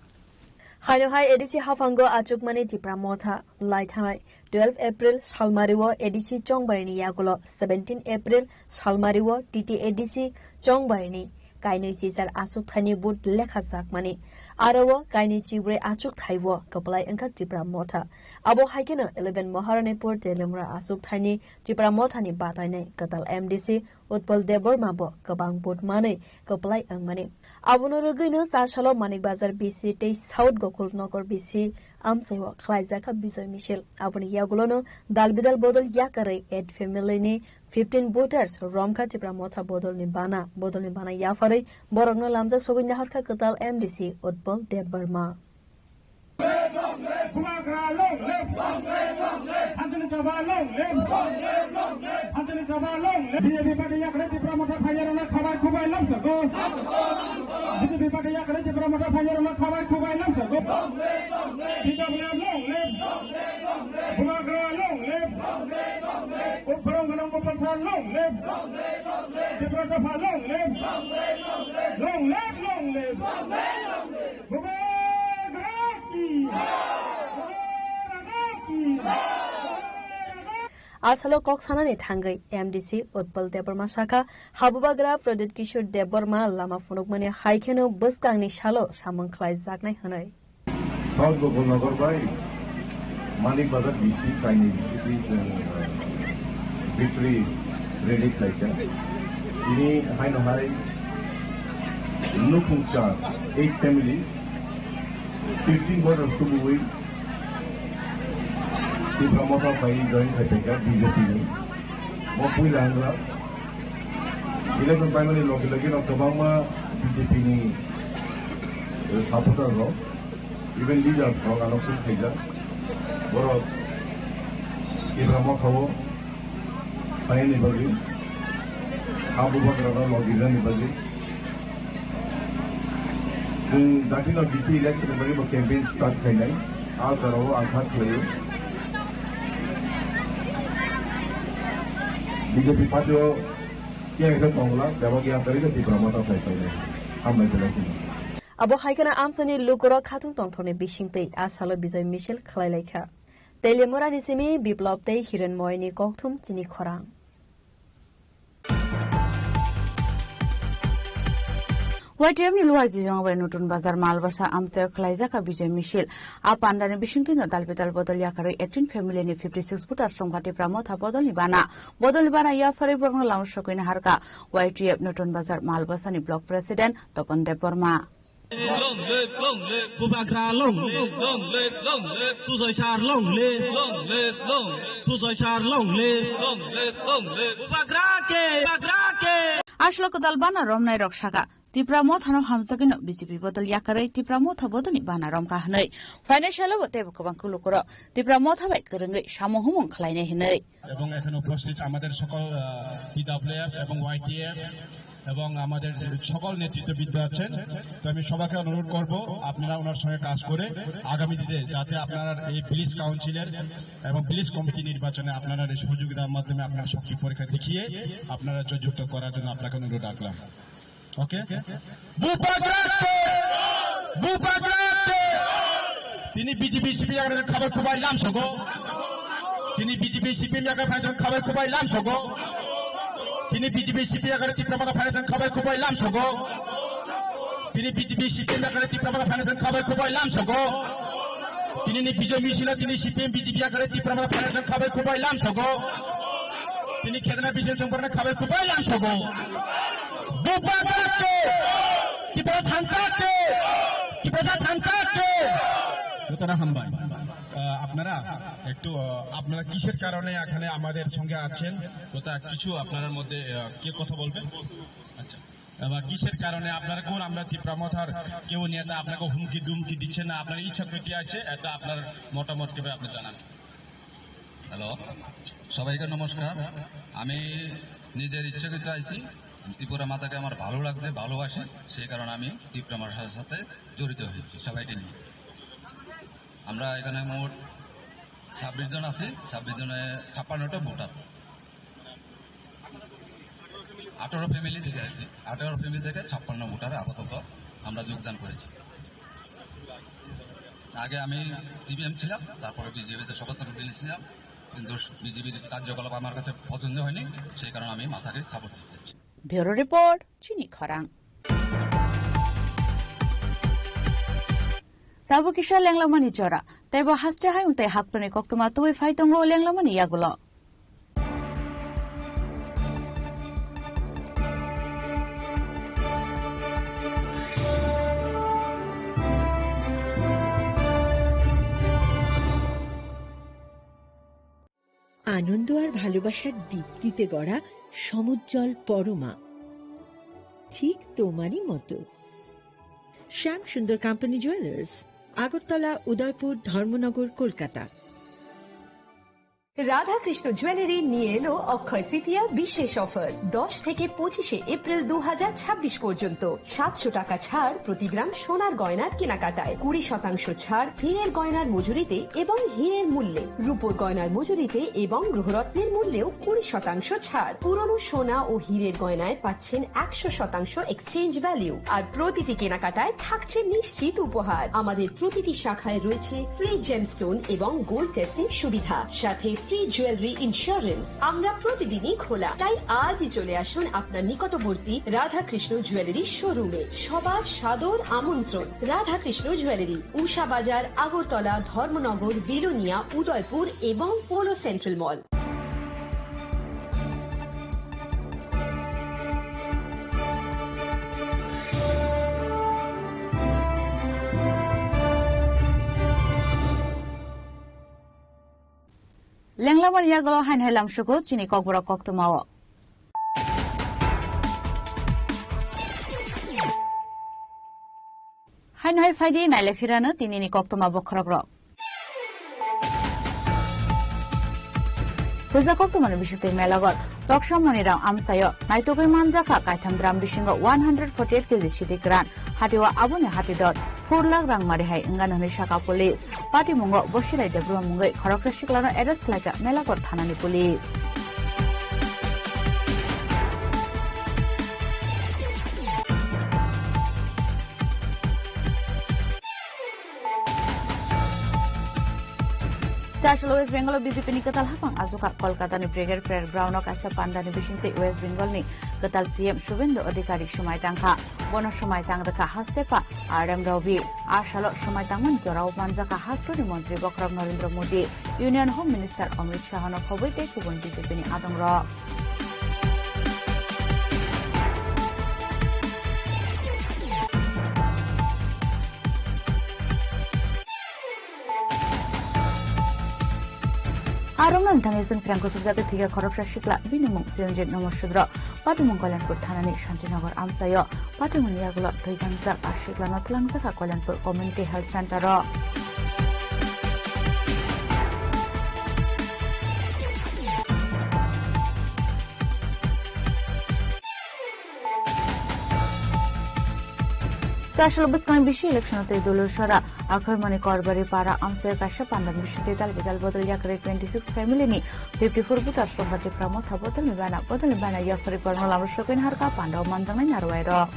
Haino hai A D C haphango achukmani Tipra Motha lai thanai twelve April salmario A D C chongbarini yagulo seventeen April salmario T T A D C chongbarini kainwi chichar achukthani vote lekha jakmani. Aro o kainwi chibrwi achukthaibo kwplai wngkha Tipra Motha. Abo hai kheno eleven Moharanipur Telemura achukthani Tipra Mothani batainai kwtal M D C Utpal Debbarma bo kwbang vote manwi kwplai wngmani. Abono rwgwino cha salo Manik Bazar B C tei South Gokul Nagar B C amchaio khlaijak kha Bijoy Misil. Aboni yagulono dal bidal bodol yakarwi eight family ni fifteen voters romkha Tipra Motha bodolni bana. Bodolni bana yapharwi borokno lamjak sogwi naharkha kwtal M D C Utpal Debbarma. Bubagra long live! Hajini Sabha long live! Hajini Sabha long live! B J P party yakarwi Tipra Motha phaiyarokno khabai khubai lamsogo. B J P party yakarwi Tipra Motha phaiyarokno khabai khubai lamsogo. T W F long live! Bubagra long live! Upharong Ganang Gopal Sir long live! Tipra Motha long live! Long live, long live! Bubagra ki! Bubagra ki! A salo kok sanani thangwi M D C Utpal Debbarma sakha, habubagra Pradyut Kishore Debbarma lama phunukmani hai kheno bwskangni salo samung khlaijaknai hwnwi. South Gokul Nagar bai Manik Bazar B C kainwi B C twi chwng, uh, victory rally khlaikha. Tini haino hai nukhung cha eight families, fifteen voters tubuwi Tipra Motha bai join khaiphaikha B J P ni. Bo puila wngla. Election paimani logi logi no kwbangma B J P ni, eh, supporter rok, even leaders rok ano kuk khaijak. Borok Tipra Motha o phainani bagwi, ha bubagra no logi rwnani bagwi. Chwng dakti no B C election ni bagwi bo campaign start khainai. A jora o ang kha khlaio. B J P party o khe khe tongla, bebak ya tari khe Tipra Motha phai phai le. Hambai belai kheno. Abo hai kheno amchaini lukurok khatung tongthokni bisingtwi a salo Bijoy Misil khlai lai kha. Telemurani simi Biplop tei Hirenmoyni kokthum chini khorang. Y T F ni Luaijijong bai Nutun Bazar Malbasa amchaio khlaijak kha Bijoy Misil. A pandani bisingtwi no dal bidal bodol yakarwi eighteen family ni fifty six voters romkha Tipra Motha bodolni bana. Bodolni bana yapharwi borokno lama sogwi naharkha Y T F Nutun Bazar Malbasani Block President Topon Debbarma. Long live, long live. Bubagra long live, long live, long live. Sujoy sir long live, long live, long live. Sujoy sir long live, long live, long live. Bubagra ke, Bubagra ke. Aslo kwtal bana romnai rok saka, Tipra Mothano hamjagwino B J P bodol yakarwi Tipra Motha bodolni bana romkha hwnwi. Financial-o bo teibo kwbang kulukurok Tipra Motha bai kwrwngwi samung humung khlainai hwnwi. এবং এখানে উপস্থিত আমাদের সকল, আহ, T W F এবং Y T F এবং আমাদের সকল নেতৃত্ববৃন্দ আছেন। তো আমি সবাইকে অনুরোধ করব, আপনারা ওনার সঙ্গে কাজ করে আগামী দিনে যাতে আপনারা এই ভিলেজ কাউন্সিলর এবং ভিলেজ কমিটি নির্বাচনে আপনারা এই সহযোগিতার মাধ্যমে আপনারা শক্তি পরীক্ষা দেখিয়ে আপনারা জয়যুক্ত করার জন্য আপনাকে অনুরোধ রাখলাম। Oke? Bubagrate! Bubagrate! Tini B J P C P M yakare khabai khubai lamsogo. Tini B J P C P M yakare financial khabai khubai lamsogo. Tini B J P C P M yakare Tipra Motha financial khabai khubai lamsogo. Tini B J P C P M yakare Tipra Motha financial khabai khubai lamsogo. Tini ni Bijoy Misila tini C P M B J P yakare Tipra Motha financial khabai khubai lamsogo. Tini khedna bising chwng borokno khabai kubai lang sogo. Bubagra ke! Tiprasa thansa ke! Tiprasa thansa ke! সুতরাং হামবাই। আহ, আপনারা একটু, আহ, আপনারা কিসের কারণে এখানে আমাদের সঙ্গে আছেন? কোথা কিছু আপনার মধ্যে, আহ, কে কথা বলবেন? আচ্ছা। এবার কিসের কারণে আপনারা কোন আমরা তিপ্রা মথার কেউ নেতা আপনাকে হুমকি দুমকি দিচ্ছে না, আপনার ইচ্ছা প্রীতি আছে, এটা আপনার মতামত কিভাবে আপনি জানান? হ্যালো, সবাইকে নমস্কার। আমি নিজের ইচ্ছাকৃত আইছি। ত্রিপুরা মাতাকে আমার ভালো লাগছে, ভালোবাসি, সেই কারণে আমি তিপ্রা মথার সাথে জড়িত হয়েছি সবাইকে নিয়ে। আমরা এখানে মোট ছাব্বিশ জন আছি, ছাব্বিশ জনে ছাপ্পান্নটা ভোটার। আঠারো ফ্যামিলি থেকে আর কি, আঠারো ফ্যামিলি থেকে ছাপ্পান্ন ভোটার আপাতত আমরা যোগদান করেছি। আগে আমি সিপিএম ছিলাম, তারপরে বিজেপিতে সদস্য ছিলাম, কিন্তু বিজেপির কার্যকলাপ আমার কাছে পছন্দ হয়নি, সেই কারণে আমি মাথাকে সাপোর্ট দিতে চাই। Bureau Report, Chini Khorang. Tabuk kisa lenglamani jora, teibo haste hayung tei haktoni koktwma tubui phai tongo lenglamani yagulo. আনন্দ আর ভালোবাসার দীপ্তিতে গড়া সমুজ্জ্বল পরমা, ঠিক তোমারই মতো। শ্যাম সুন্দর কোম্পানি জুয়েলার্স, আগরতলা, উদয়পুর, ধর্মনগর, কলকাতা। রাধাকৃষ্ণ জুয়েলারি নিয়ে এলো অক্ষয় তৃতীয়া বিশেষ অফার। দশ থেকে পঁচিশে এপ্রিল দু হাজার ছাব্বিশ পর্যন্ত সাতশো টাকা ছাড় প্রতি গ্রাম সোনার গয়নার কেনাকাটায়, কুড়ি শতাংশ ছাড় হীরের গয়নার মজুরিতে এবং হীরের মূল্যে, রূপোর গয়নার মজুরিতে এবং গ্রহরত্নের মূল্যেও কুড়ি শতাংশ ছাড়। পুরনো সোনা ও হীরের গয়নায় পাচ্ছেন একশো শতাংশ এক্সচেঞ্জ ভ্যালু, আর প্রতিটি কেনাকাটায় থাকছে নিশ্চিত উপহার। আমাদের প্রতিটি শাখায় রয়েছে ফ্রি জেমস্টোন এবং গোল্ড টেস্টিং সুবিধা, সাথে ফ্রি জুয়েলারি ইন্স্যুরেন্স। আমরা প্রতিদিনই খোলা, তাই আজই চলে আসুন আপনার নিকটবর্তী রাধাকৃষ্ণ জুয়েলারি শোরুমে। সবার সাদর আমন্ত্রণ। রাধাকৃষ্ণ জুয়েলারি, উষা বাজার, আগরতলা, ধর্মনগর, বিলোনিয়া, উদয়পুর এবং polo central mall. Lenglamani yagulo haino hai lamsugo chini kokborok koktwmao. Haino hai phaidi naile phirano tinini koktwma bokhorokrok. Puja koktwmani bisingtwi Melagot. Toksa Monirao amsaio naitugwi manjakha kaitham dram bisingo one hundred forty-eight K G sidi kwran. Hatio aboni hati dor phur lakh rang mari hai wngano hwnwi sakha police. Patimungo Bosirai Debbarma mungwi khoroksa siklano arrest khlaikha Melagot thanani police. Chasalo West Bengal o B J P ni kwtal haphang achukha Kolkata ni Brigade Parade Ground o kaisa panda ni bisingtwi West Bengal ni kwtal C M Subhendu Adhikari swmai tangkha. Bono swmai tang rwkha haste pa R M Ravi. A salo swmai tangmani jorao manjakha haktoni montri bokhorok Narendra Modi, Union Home Minister Amit Shah no khobwi tei kubun B J P ni adongrok. Arokno wngthangwi chwng phrang kusuk jatwi thwikha khoroksa sikla, bini mung Chiranjit Nomo Sudro, patimung Kalyanpur thanani Shantinagar amchaio. Patimungni yagulo thwijangjak a siklano twlangjakha Kalyanpur Community Health Center o. Chasalo bwskangni bisi election tei Dulur Sora Akhormani Korbari Para amchaio kaisa pandani bisingtwi dal bidal bodol yakarwi twenty six family ni fifty four voter Sombar Tipra Motha bodolni bana, bodolni bana yakarwi borokno lama sokwi harkha pandao manjaknai narwai rok.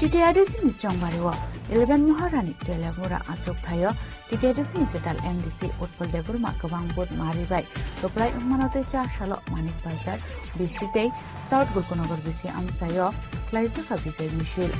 T T I D C ni chongbario eleven Maharani Telemura achuk thaio T T I D C ni kwtal M D C Utpal Debbarma kwbang vote mari bai kwplai wngmano tei cha salo Manik Bazar B C tei South Gulkunagar B C amchaio khlaijak kha bijai misil.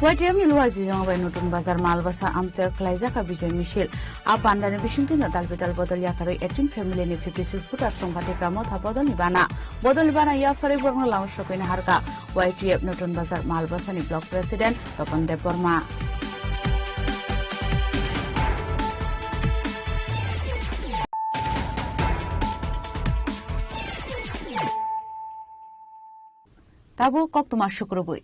Y T F ni luwa jijong bai Nutun Bazar Malbasa amtwi khlaijak kha bijai misil. A pandani bisingtwi no dal bidal bodol yakarwi eighteen family ni fifty six voter songkha Tipra Motha bodol ni bana. Bodol ni bana yapharwi borokno lama sokwi naharkha Y T F Nutun Bazar Malbasa ni block president Topan Debbarma. Tabuk koktwma sukrubwi.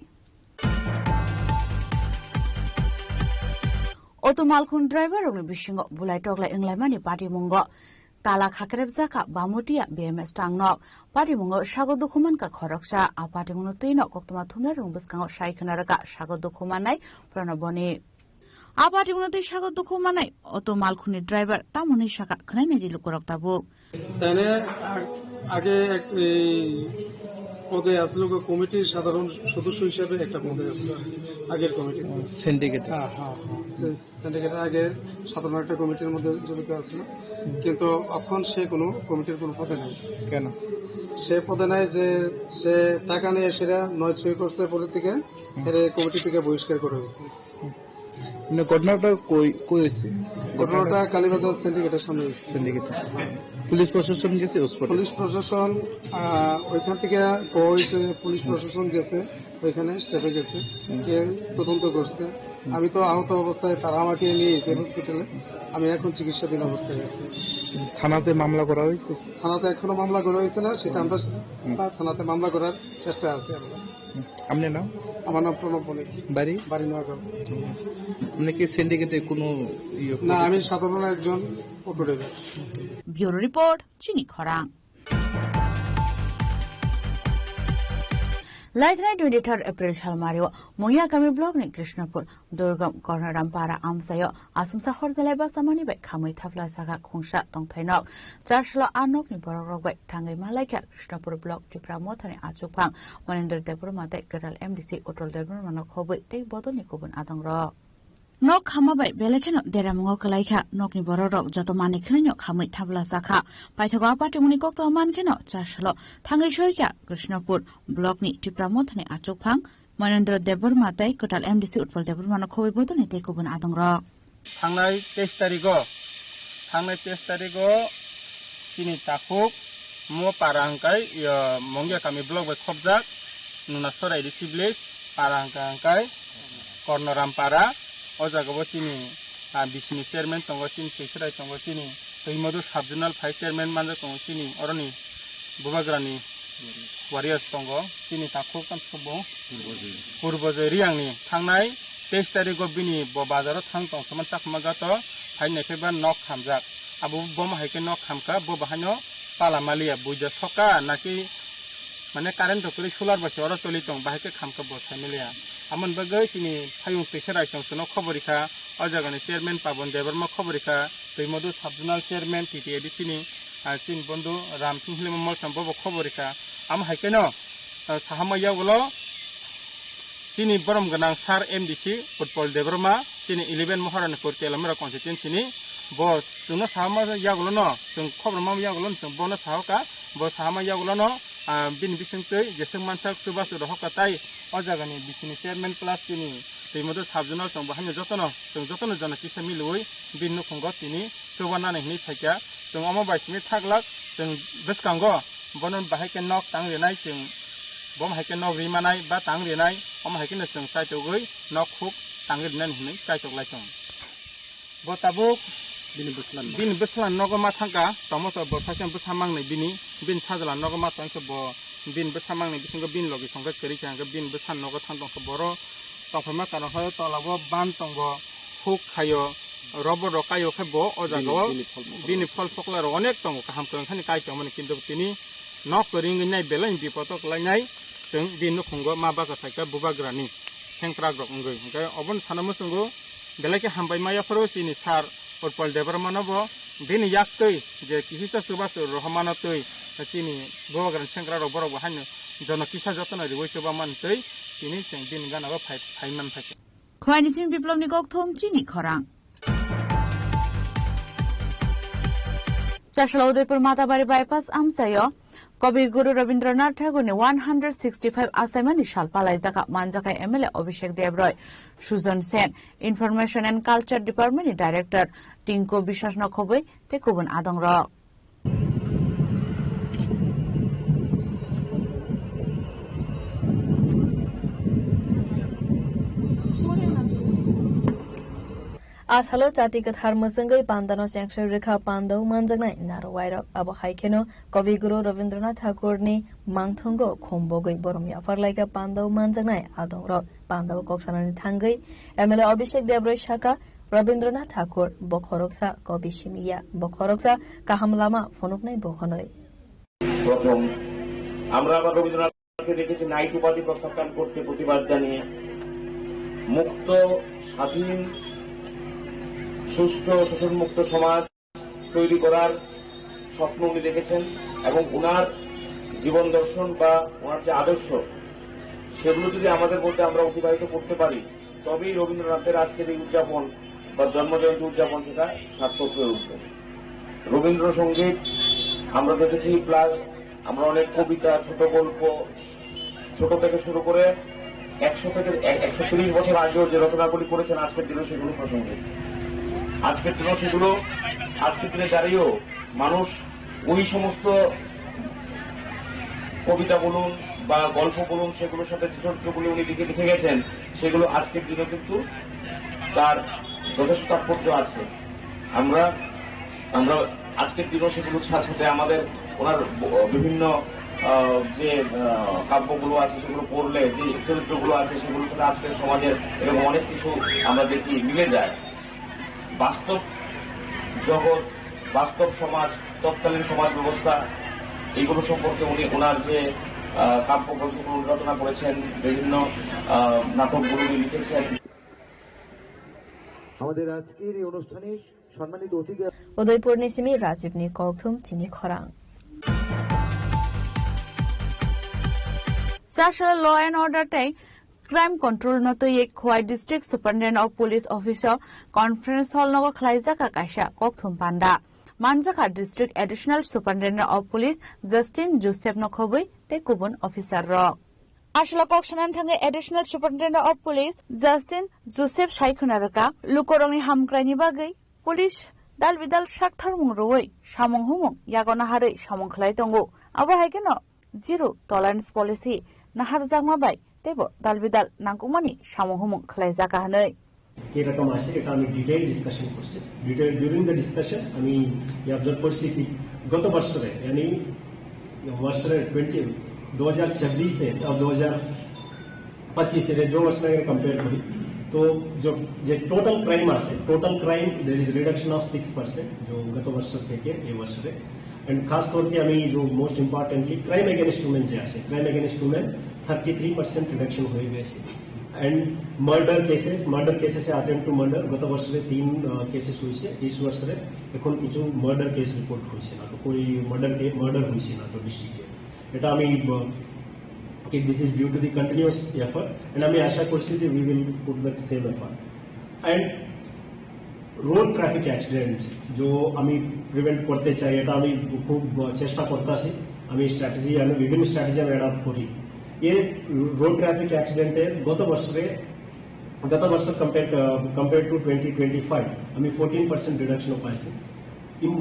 Auto malkhung driver rokni bisingo bulai toklai wnglaimani patimungo tala khakrebjakha Bamutia B M S tangnok. Patimungo sago dukhu mankha khoroksa. A patimungno twino koktwma thumnairokni bwskango sai khna rwkha sago dukhu mannai Pranab Bonik. A patimungno twi sago dukhu mannai auto malkhungni driver tamoni sakha khnainai di lukurok tabuk. তাহলে আ-, আগে এক, এই পদে আসলো গো, কমিটির সাধারণ সদস্য হিসেবে একটা পদে আসলো আগের কমিটির। সিন্ডিকেট। হ্যাঁ, হ্যাঁ, হ্যাঁ। সে সিন্ডিকেটের আগে সাধারণ একটা কমিটির মধ্যে জড়িত আসলো, কিন্তু এখন সে কোনো কমিটির কোনো পদে নাই। কেন? সে পদে নাই যে সে টাকা নিয়ে সেটা নয় ছয় করছে পরের থেকে, এর কমিটি থেকে বহিষ্কার করা হয়েছে। মানে ঘটনাটা কই, কই হয়েছে? ঘটনাটা কালীবাজার সিন্ডিকেটের সামনে হয়েছে। সিন্ডিকেট। পুলিশ প্রশাসন গেছে ওই স্পটে? পুলিশ প্রশাসন, আহ, ওইখান থেকে কইছে, পুলিশ প্রশাসন গেছে, ওইখানে স্টেপে গেছে, গিয়ে তদন্ত করছে। আমি তো আহত অবস্থায় তারা আমাকে নিয়ে গেছে হসপিটালে, আমি এখন চিকিৎসাধীন অবস্থায় আছি। থানাতে মামলা করা হয়েছে? থানাতে এখনো মামলা করা হয়েছে না, সেটা আমরা, হুম। থানাতে মামলা করার চেষ্টা আছে আমরা। হুম। আপনার নাম? আমার নাম প্রণব বণিক। বাড়ি? বাড়ি নগাঁও। আপনি কি সিন্ডিকেটে কোনো ইয়ে না, করেছেন? আমি সাধারণ একজন auto driver. Bureau report, Chini Khorang. Laithanai twenty third April salmario Mungya kami block ni Krishnapur Durgam Kornorampara amchaio aswngsa hor dalai basamani bai khamwi thapla sakha khungsa tongthai nok. Char salo a nokni borok rok bai thangwi malaikha Krishnapur block Tipra Mothani achukphang Manindra Debbarma tei kwtal M D C Utpal Debbarma no khobwi tei bodolni kubun adongrok. Nok khama bai belai kheno deramungo kwlaikha. Nokni borok rok joto manwi khwlaino khamwi thapla sakha. Paithago a patimungni koktwma mankheno char salo thangwi soikha Krishnapur block ni Tipra Mothani achukphang Manindra Debbarma tei kwtal M D C Utpal Debbarma no khobwi bodolni tei kubun adongrok. Thangnai teis tarigo, thangnai teis tarigo chini takhuk mo para hwnkhe, yo, Mongya kami block bai khopjak, Nuna Sorai D C village, para hwnkhe, hwnkhe Kornoram para, o jaga bo chini, ah, bisini chairman tongo, chini Seiserai tongo, chini Twimodu sub zonal vice chairman manjak tongo, chini oroni Bubagrani warriors tongo, chini takhuk tamo bo Purbo Joy Reang ni thangnai teis tarigo bini bo bazaro thang tong saman chakma gato phai naikhe ba nok khamjak. Abo bomo hai khe nok khamkha, bo bahaino pala maliya, buijo soka naki mane current rok kwrwi solar bai se oro choli tong, bahai khe khamkha bo sai maliya. Amoni bagwi chini hayung twisa raisong sono khobor rikha, o jagani chairman Pabon Debbarma khobor rikha, Twimodu sub zonal chairman T T A D C ni, ah, chini bondhu Ram Singh Hilima Molsom bobo khobor rikha. Amo hai kheno, ah, sahama yagulo chini borom gwnang sir M D C Utpal Debbarma, chini eleven Maharani Pur Telamura constituency ni, bo chwngno sahama yagulono, chwng khobor ma yagulono chwng bono sahoka, bo sahama yagulono, ah, bini bisingtwi jeswk mansak chubachu rohorkha tai o jagani bisini chairman plus chini Twimodu sub zonal chwng bo haino jotono, chwng jotono jona kisa milwi bini nukhungo tini chubanani hinwi phaikha. Chwng omo bai simi thaglak, chwng bwskango bono bahai khe nok tang rinai, chwng bo bahai khe nok ri manai ba tang rinai, omo hai kheno chwng chaitogwi nok khuk tang rinani hinwi chaitok lai chwng. Bo tabuk bini bwslan, bini bwslan nogo ma thangkha, tamo to bo saisa bwsa mangnai bini, bini sajla nogo ma tongkhe bo bini bwsa mangnai bisingo bini logi songkhe kwrwi kha, hwnkhe bini bwsa nogo thang tongkha boro tongphaima karon hai tola o ban tongo, huk khaio, robor rok kaio khe bo o jaga o bini, bini phol phokla rok onek tongo, kaham kwrwng thani kai tongmani kintu tini nok kwrwi wngwi nai belai bipot o kwlai nai, chwng bini nukhungo ma bacha phaikha bubagrani sengkrak rok wngwi, hwnkhe obono sana muchungo. Belai khe hambai ma yapharo chini sir Utpal Debbarma no bo bini yaktwi je kihisa chubachu rohormano twi chini bubagrani sengkrak rok borok bo haino jono kisa jotono riwi chuba mantwi tini chwng bini gana bo phai, phai man phaikha. Phaini simi Biplobni kokthum chini khorang. Chasla Udaipur Matabari bypass amchaio Kavi Guru Rabindranath Thakurni one hundred sixty-five achaimani sal palaijak manjakha M L A Abhishek Debroy, Sujan Sen, Information and Culture Departmentni Director Tinku Biswas Nokhobwi tei kubun adongrok. Asalo chati kwthar mwchwngwi pandano chengsoi rwkha pandao manjaknai naro wairok. Abo hai kheno Kavi Guru Rabindranath Thakurni mangthongo khum bogwi borom yaphar laikha pandao manjaknai adongrok. Pandao kok sanani thangwi M L A Abhishek Debroy sakha, Rabindranath Thakur bo khoroksa kavi simi ya, bo khoroksa kaham lama phunuknai bo hwnwi. প্রথম আমরা আবার রবীন্দ্রনাথকে দেখেছি নাইট উপাধি প্রত্যাখ্যান করতে প্রতিবাদ জানিয়ে মুক্ত, স্বাধীন, সুষ্ঠু, শোষণমুক্ত সমাজ তৈরি করার স্বপ্ন উনি দেখেছেন এবং ওনার জীবন দর্শন বা ওনার যে আদর্শ, সেগুলো যদি আমাদের মধ্যে আমরা অতিবাহিত করতে পারি, তবেই রবীন্দ্রনাথের আজকের এই উদযাপন বা জন্মজয়ন্তী উদযাপন সেটা সার্থক হয়ে উঠবে। রবীন্দ্রসঙ্গীত আমরা দেখেছি, প্লাস আমরা অনেক কবিতা, ছোট গল্প, ছোট থেকে শুরু করে একশো থেকে এক-, একশো তিরিশ বছর আগেও যে রচনাগুলি করেছেন, আজকের দিনেও সেগুলো প্রাসঙ্গিক। আজকের দিনেও সেগুলো, আজকের দিনে দাঁড়িয়েও মানুষ ওই সমস্ত কবিতা বলুন বা গল্প বলুন, সেগুলোর সাথে যে চরিত্রগুলি উনি লিখে, লিখে গেছেন, সেগুলো আজকের দিনে কিন্তু তার যথেষ্ট তাৎপর্য আছে। আমরা, আমরা আজকের দিনও সেগুলোর সাথে সাথে আমাদের ওনার ব-, বিভিন্ন, আহ, যে, আহ, কাব্যগুলো আছে, সেগুলো পড়লে যে চরিত্রগুলো আছে, সেগুলোর সাথে আজকের সমাজের এরকম অনেক কিছু আমরা দেখি মিলে যায়। বাস্তব জগৎ, বাস্তব সমাজ, তৎকালীন সমাজ ব্যবস্থা, এইগুলো সম্পর্কে উনি ওনার যে, আহ, কাব্যগ্রন্থগুলো উনি রচনা করেছেন, বিভিন্ন, আহ, নাটকগুলো উনি লিখেছেন। আমাদের আজকের এই অনুষ্ঠানে সম্মানিত অতিথি Udaipurni simi Rajibni kokthum chini khorang. Sasha Law and Order tei Crime Control no twiwi Khowai District Superintendent of Police Office o Conference Hall nogo khwlaijak kaisa kokthum panda. Manjakha District Additional Superintendent of Police Justin Joseph Nokhobwi tei kubun officer rok. Aswla kok sanani thangwi Additional Superintendent of Police Justin Joseph sai khwna rwkha, lukurokni hamkraini bagwi police dal bidal saktharmung rwui samung humung yago naharwi samung khlai tongo. Abo hai kheno zero tolerance policy naharjakma bai teibo dal bidal nangkukmani samung humung khlaijak hwnwi. কিরকম আছে এটা আমি detail discussion করছি। Detail during the discussion আমি অবজার্ভ করছি কি গত বছরে, মানে বছরে টোয়েন্টি, দু হাজার চব্বিশে আর দু হাজার পঁচিশে যে বছরে কম্পেয়ার করি, তো যে, যে টোটাল ক্রাইম আছে, total crime there is reduction of six percent, যে গত বছর থেকে এই বছরে। এন্ড খাস তরফে আমি যে most importantly crime against women যে আছে, crime against women thirty three percent reduction হয়ে গেছে। এন্ড মার্ডার কেসেস, মার্ডার কেসেসে অ্যাটেম্প টু মার্ডার গত বছরে তিন, আহ, কেসেস হয়েছে, এই বছরে এখন কিছু মার্ডার কেস রিপোর্ট হয়েছে না, তো কই মার্ডার কে-, মার্ডার হয়েছে না তো ডিস্ট্রিক্টে। এটা আমি, আহ, কি this is due to the continuous effort, and আমি আশা করছি যে we will put the same effort. And road traffic accident যে আমি প্রিভেন্ট করতে চাই, এটা আমি খুব চেষ্টা করতেছি। আমি স্ট্র্যাটেজি, আমি বিভিন্ন স্ট্র্যাটেজি আমি অ্যাডাপ্ট করি। এর রোড ট্রাফিক অ্যাক্সিডেন্টের গত বছরে, গত বছর compare, compare to twenty twenty five আমি ফোরটিন পার্সেন্ট রিডাকশন পাইছি।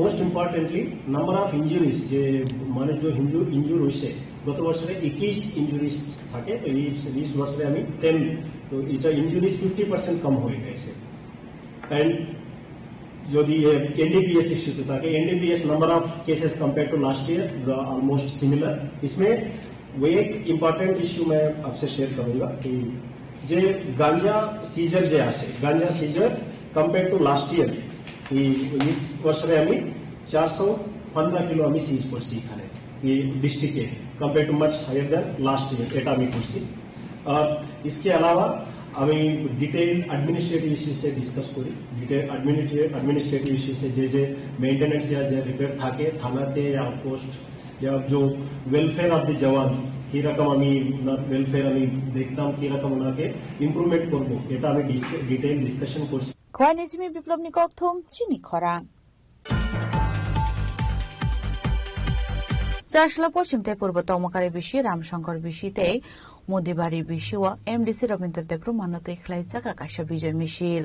Most importantly number of injuries, যে মানুষ যে ইঞ্জুর, ইঞ্জুর হয়েছে, গত বছরে একুশ ইঞ্জুরিজ থাকে, তো এই, এই বছরে আমি টেন, তো এটা ইঞ্জুরিজ ফিফটি পার্সেন্ট কম হয়ে গেছে। অ্যান্ড যদি এনডিপিএস ইস্যুতে থাকে, NDPS number of cases compared to last year almost similar। इसमें वो एक इम्पॉर्टेंट इशू मैं आपसे शेयर करूंगा कि যে গাঞ্জা সিজার যে আছে, ganja seizure compare to last year, এই, এই বছরে আমি চারশো পনেরো কিলো আমি সিজ করছি এখানে, এই ডিস্ট্রিক্টে, compare to much higher than last year, এটা আমি করছি। আর इसके अलावा আমি ডিটেইল অ্যাডমিনিস্ট্রেটিভ ইস্যুসে ডিসকাস করি। ডিটেইল অ্যাডমিনিস্ট্রেটিভ ইস্যুসে যে যে মেইনটেনেন্স ইয়া যে রিপেয়ার থাকে থানাতে, আউটপোস্ট, या जो वेलफेयर ऑफ द जवान्स কিরকম আমি ওনার ওয়েলফেয়ার আমি দেখতাম, কিরকম ওনাকে ইমপ্রুভমেন্ট করবো, এটা আমি ডিস-, ডিটেইল ডিসকাশন করছি। Khowai ni simi Biplop ni kokthum chini khorang. Chasla pochim tei purbo tongmokari bisi Ramshankar bisi tei Modibari bisi o M D C Rabindra Debbarma no twi khlai chakha kaisa bijoy misil.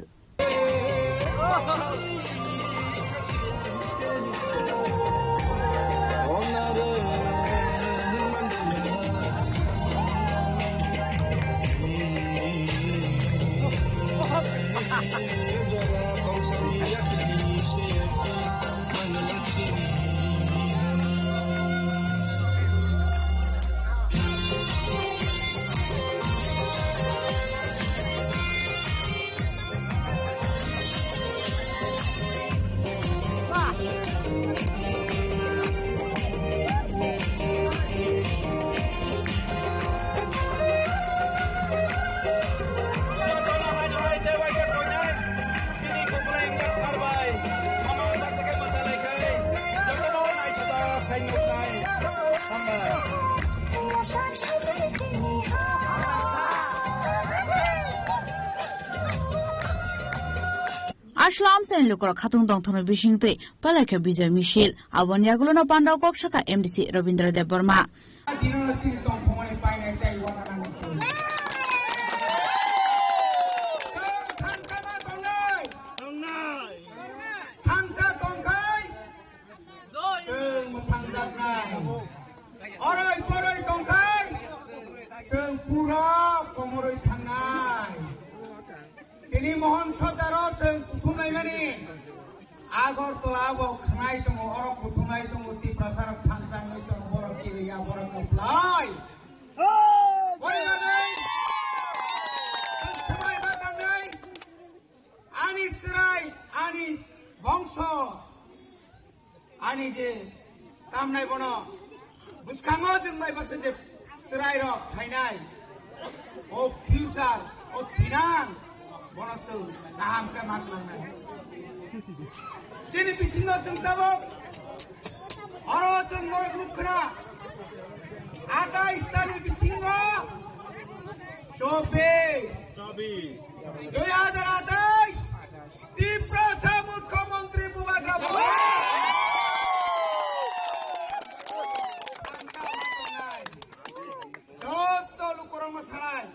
Aslam sen lukurok khatung tongthokno bisingtwi palaikha bijoy misil. Aboni yagulono pandao kok sakha M D C Rabindra Debbarma. Chwng mwthangjaknai. Oroi poroi tongkhai, chwng pura komoroi thangnai. Tini Mohon Sodaro chwng kuthumlaimani. Agartala bo khwnai tongo, oro kuthumlai tongo, Tiprasa rok thansa wngwi tongo, borok kiriya, borok kwplai. Boni bagwi chwng swmai ma tangnai. Ani chwrai, ani bongso, ani je tamnai bono bwskango chwng bai baksa je chwrai rok phainai, o future, o thinang, bono chwng kaham khe ma tlangnai. Chini bisingo chwng tabuk oro chwng norok nukha na, atais tani bisingo chobbish, dui hajar atais, Tiprasa Mukhyamantri Bubagra Bo. Joto lukurokno sanai,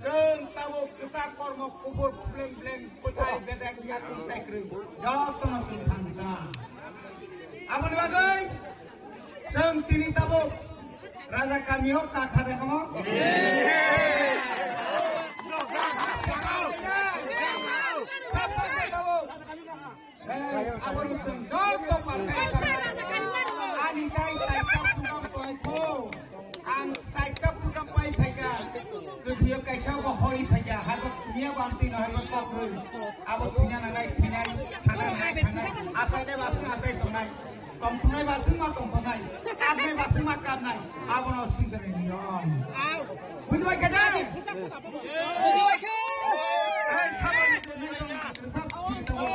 chwng tabuk kwchak kormo kubur bleng bleng bwthai bedek yakung taikrwi jotono chwng thangsa. Aboni bagwi chwng tini tabuk Raja kamio kakha de kamo. Aboni chwng joto partai ani tai tai program tongkho. Ang saikha program pai phaikha. Kwthwio kaisa bo hori phaikha. Haibo thungya bo ang tino haibo kok rwi. Abo thungya nangnai thinai, thana nangnai thanai. Achainai ba aswk achai tongnai. Tongthoknai ba aswk ma tongthoknai. Kapnai ba aswk ma kapnai. Abono singsa ni niyom. Bujibai khe da? Bujibai khe. Hai, sabani kwthwi tong, kwthwi tong.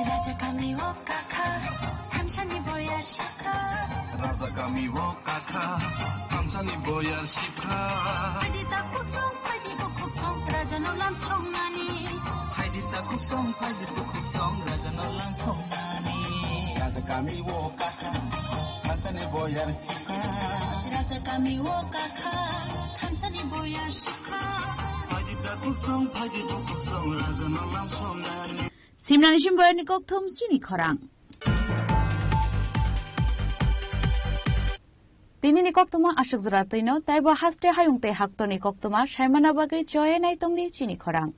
Raja kami o kakha, thamsani boyar sikha. Raja kami o kakha, thamsani boyar sikha. Phaidi ta khuksong, phaidi bo khuksong, raja no lam songnani. Phaidi ta khuksong, phaidi bo khuksong, raja no lam songnani. Raja kami o kakha, thamsani boyar sikha. Raja kami o kakha, thamsani boyar sikha. Phaidi ta khuksong, phaidi bo khuksong, raja no lam songnani. Simnani sim boyarni kokthum chini khorang. Tinini koktuma aswk jora twino, taibo haste hayung tei haktorni koktuma saimana bagwi choye nai tongdi chini khorang.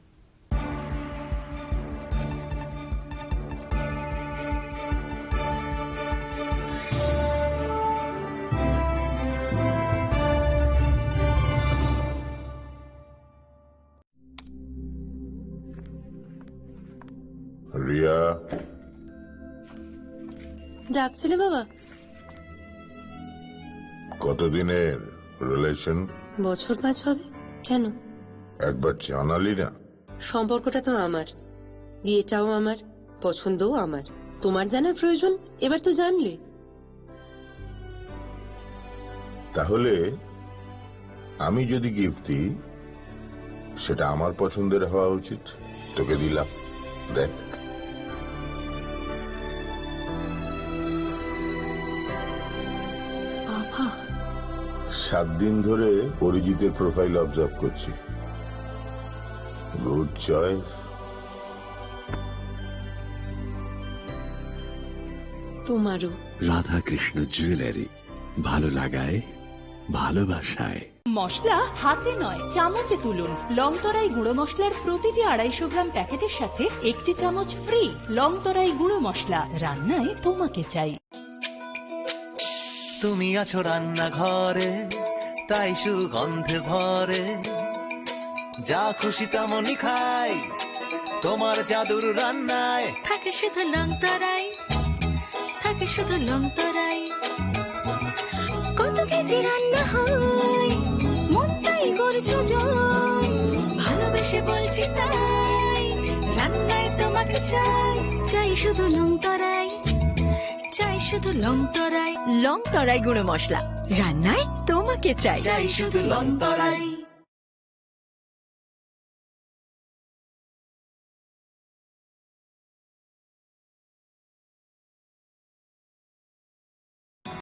রাখছিলে বাবা? কতদিনের রিলেশন? বছর পাঁচ হবে। কেন? একবার জানালি না। সম্পর্কটা তো আমার, বিয়েটাও আমার, পছন্দও আমার। তোমার জানার প্রয়োজন? এবার তো জানলে। তাহলে আমি যদি গিফট দিই, সেটা আমার পছন্দের হওয়া উচিত। তোকে দিলাম, দেখ। বাবা। সাত দিন ধরে অরিজিতের প্রোফাইল অবজার্ভ করছি। Good choice. তোমারও। রাধাকৃষ্ণ জুয়েলারি, ভালো লাগায়, ভালোবাসায়। মশলা হাতে নয়, চামচে তুলুন। লংতরাই গুঁড়ো মশলার প্রতিটি আড়াইশো গ্রাম প্যাকেটের সাথে একটি চামচ ফ্রি। লংতরাই গুঁড়ো মশলা, রান্নায় তোমাকে চাই। তুমি আছো রান্নাঘরে, তাই সুগন্ধে ভরে। যা খুশি তেমনই খাই, তোমার জাদুর রান্নায়। থাকে শুধু লংতরাই, থাকে শুধু লংতরাই। কত কেজি রান্না হয়, মনটাই করছো জয়। ভালোবেসে বলছি তাই, রান্নায় তোমাকে চাই। চাই শুধু লংতরাই, চাই শুধু লংতরাই। লংতরাই গুঁড়ো মশলা, রান্নায় তোমাকে চাই। চাই শুধু লংতরাই।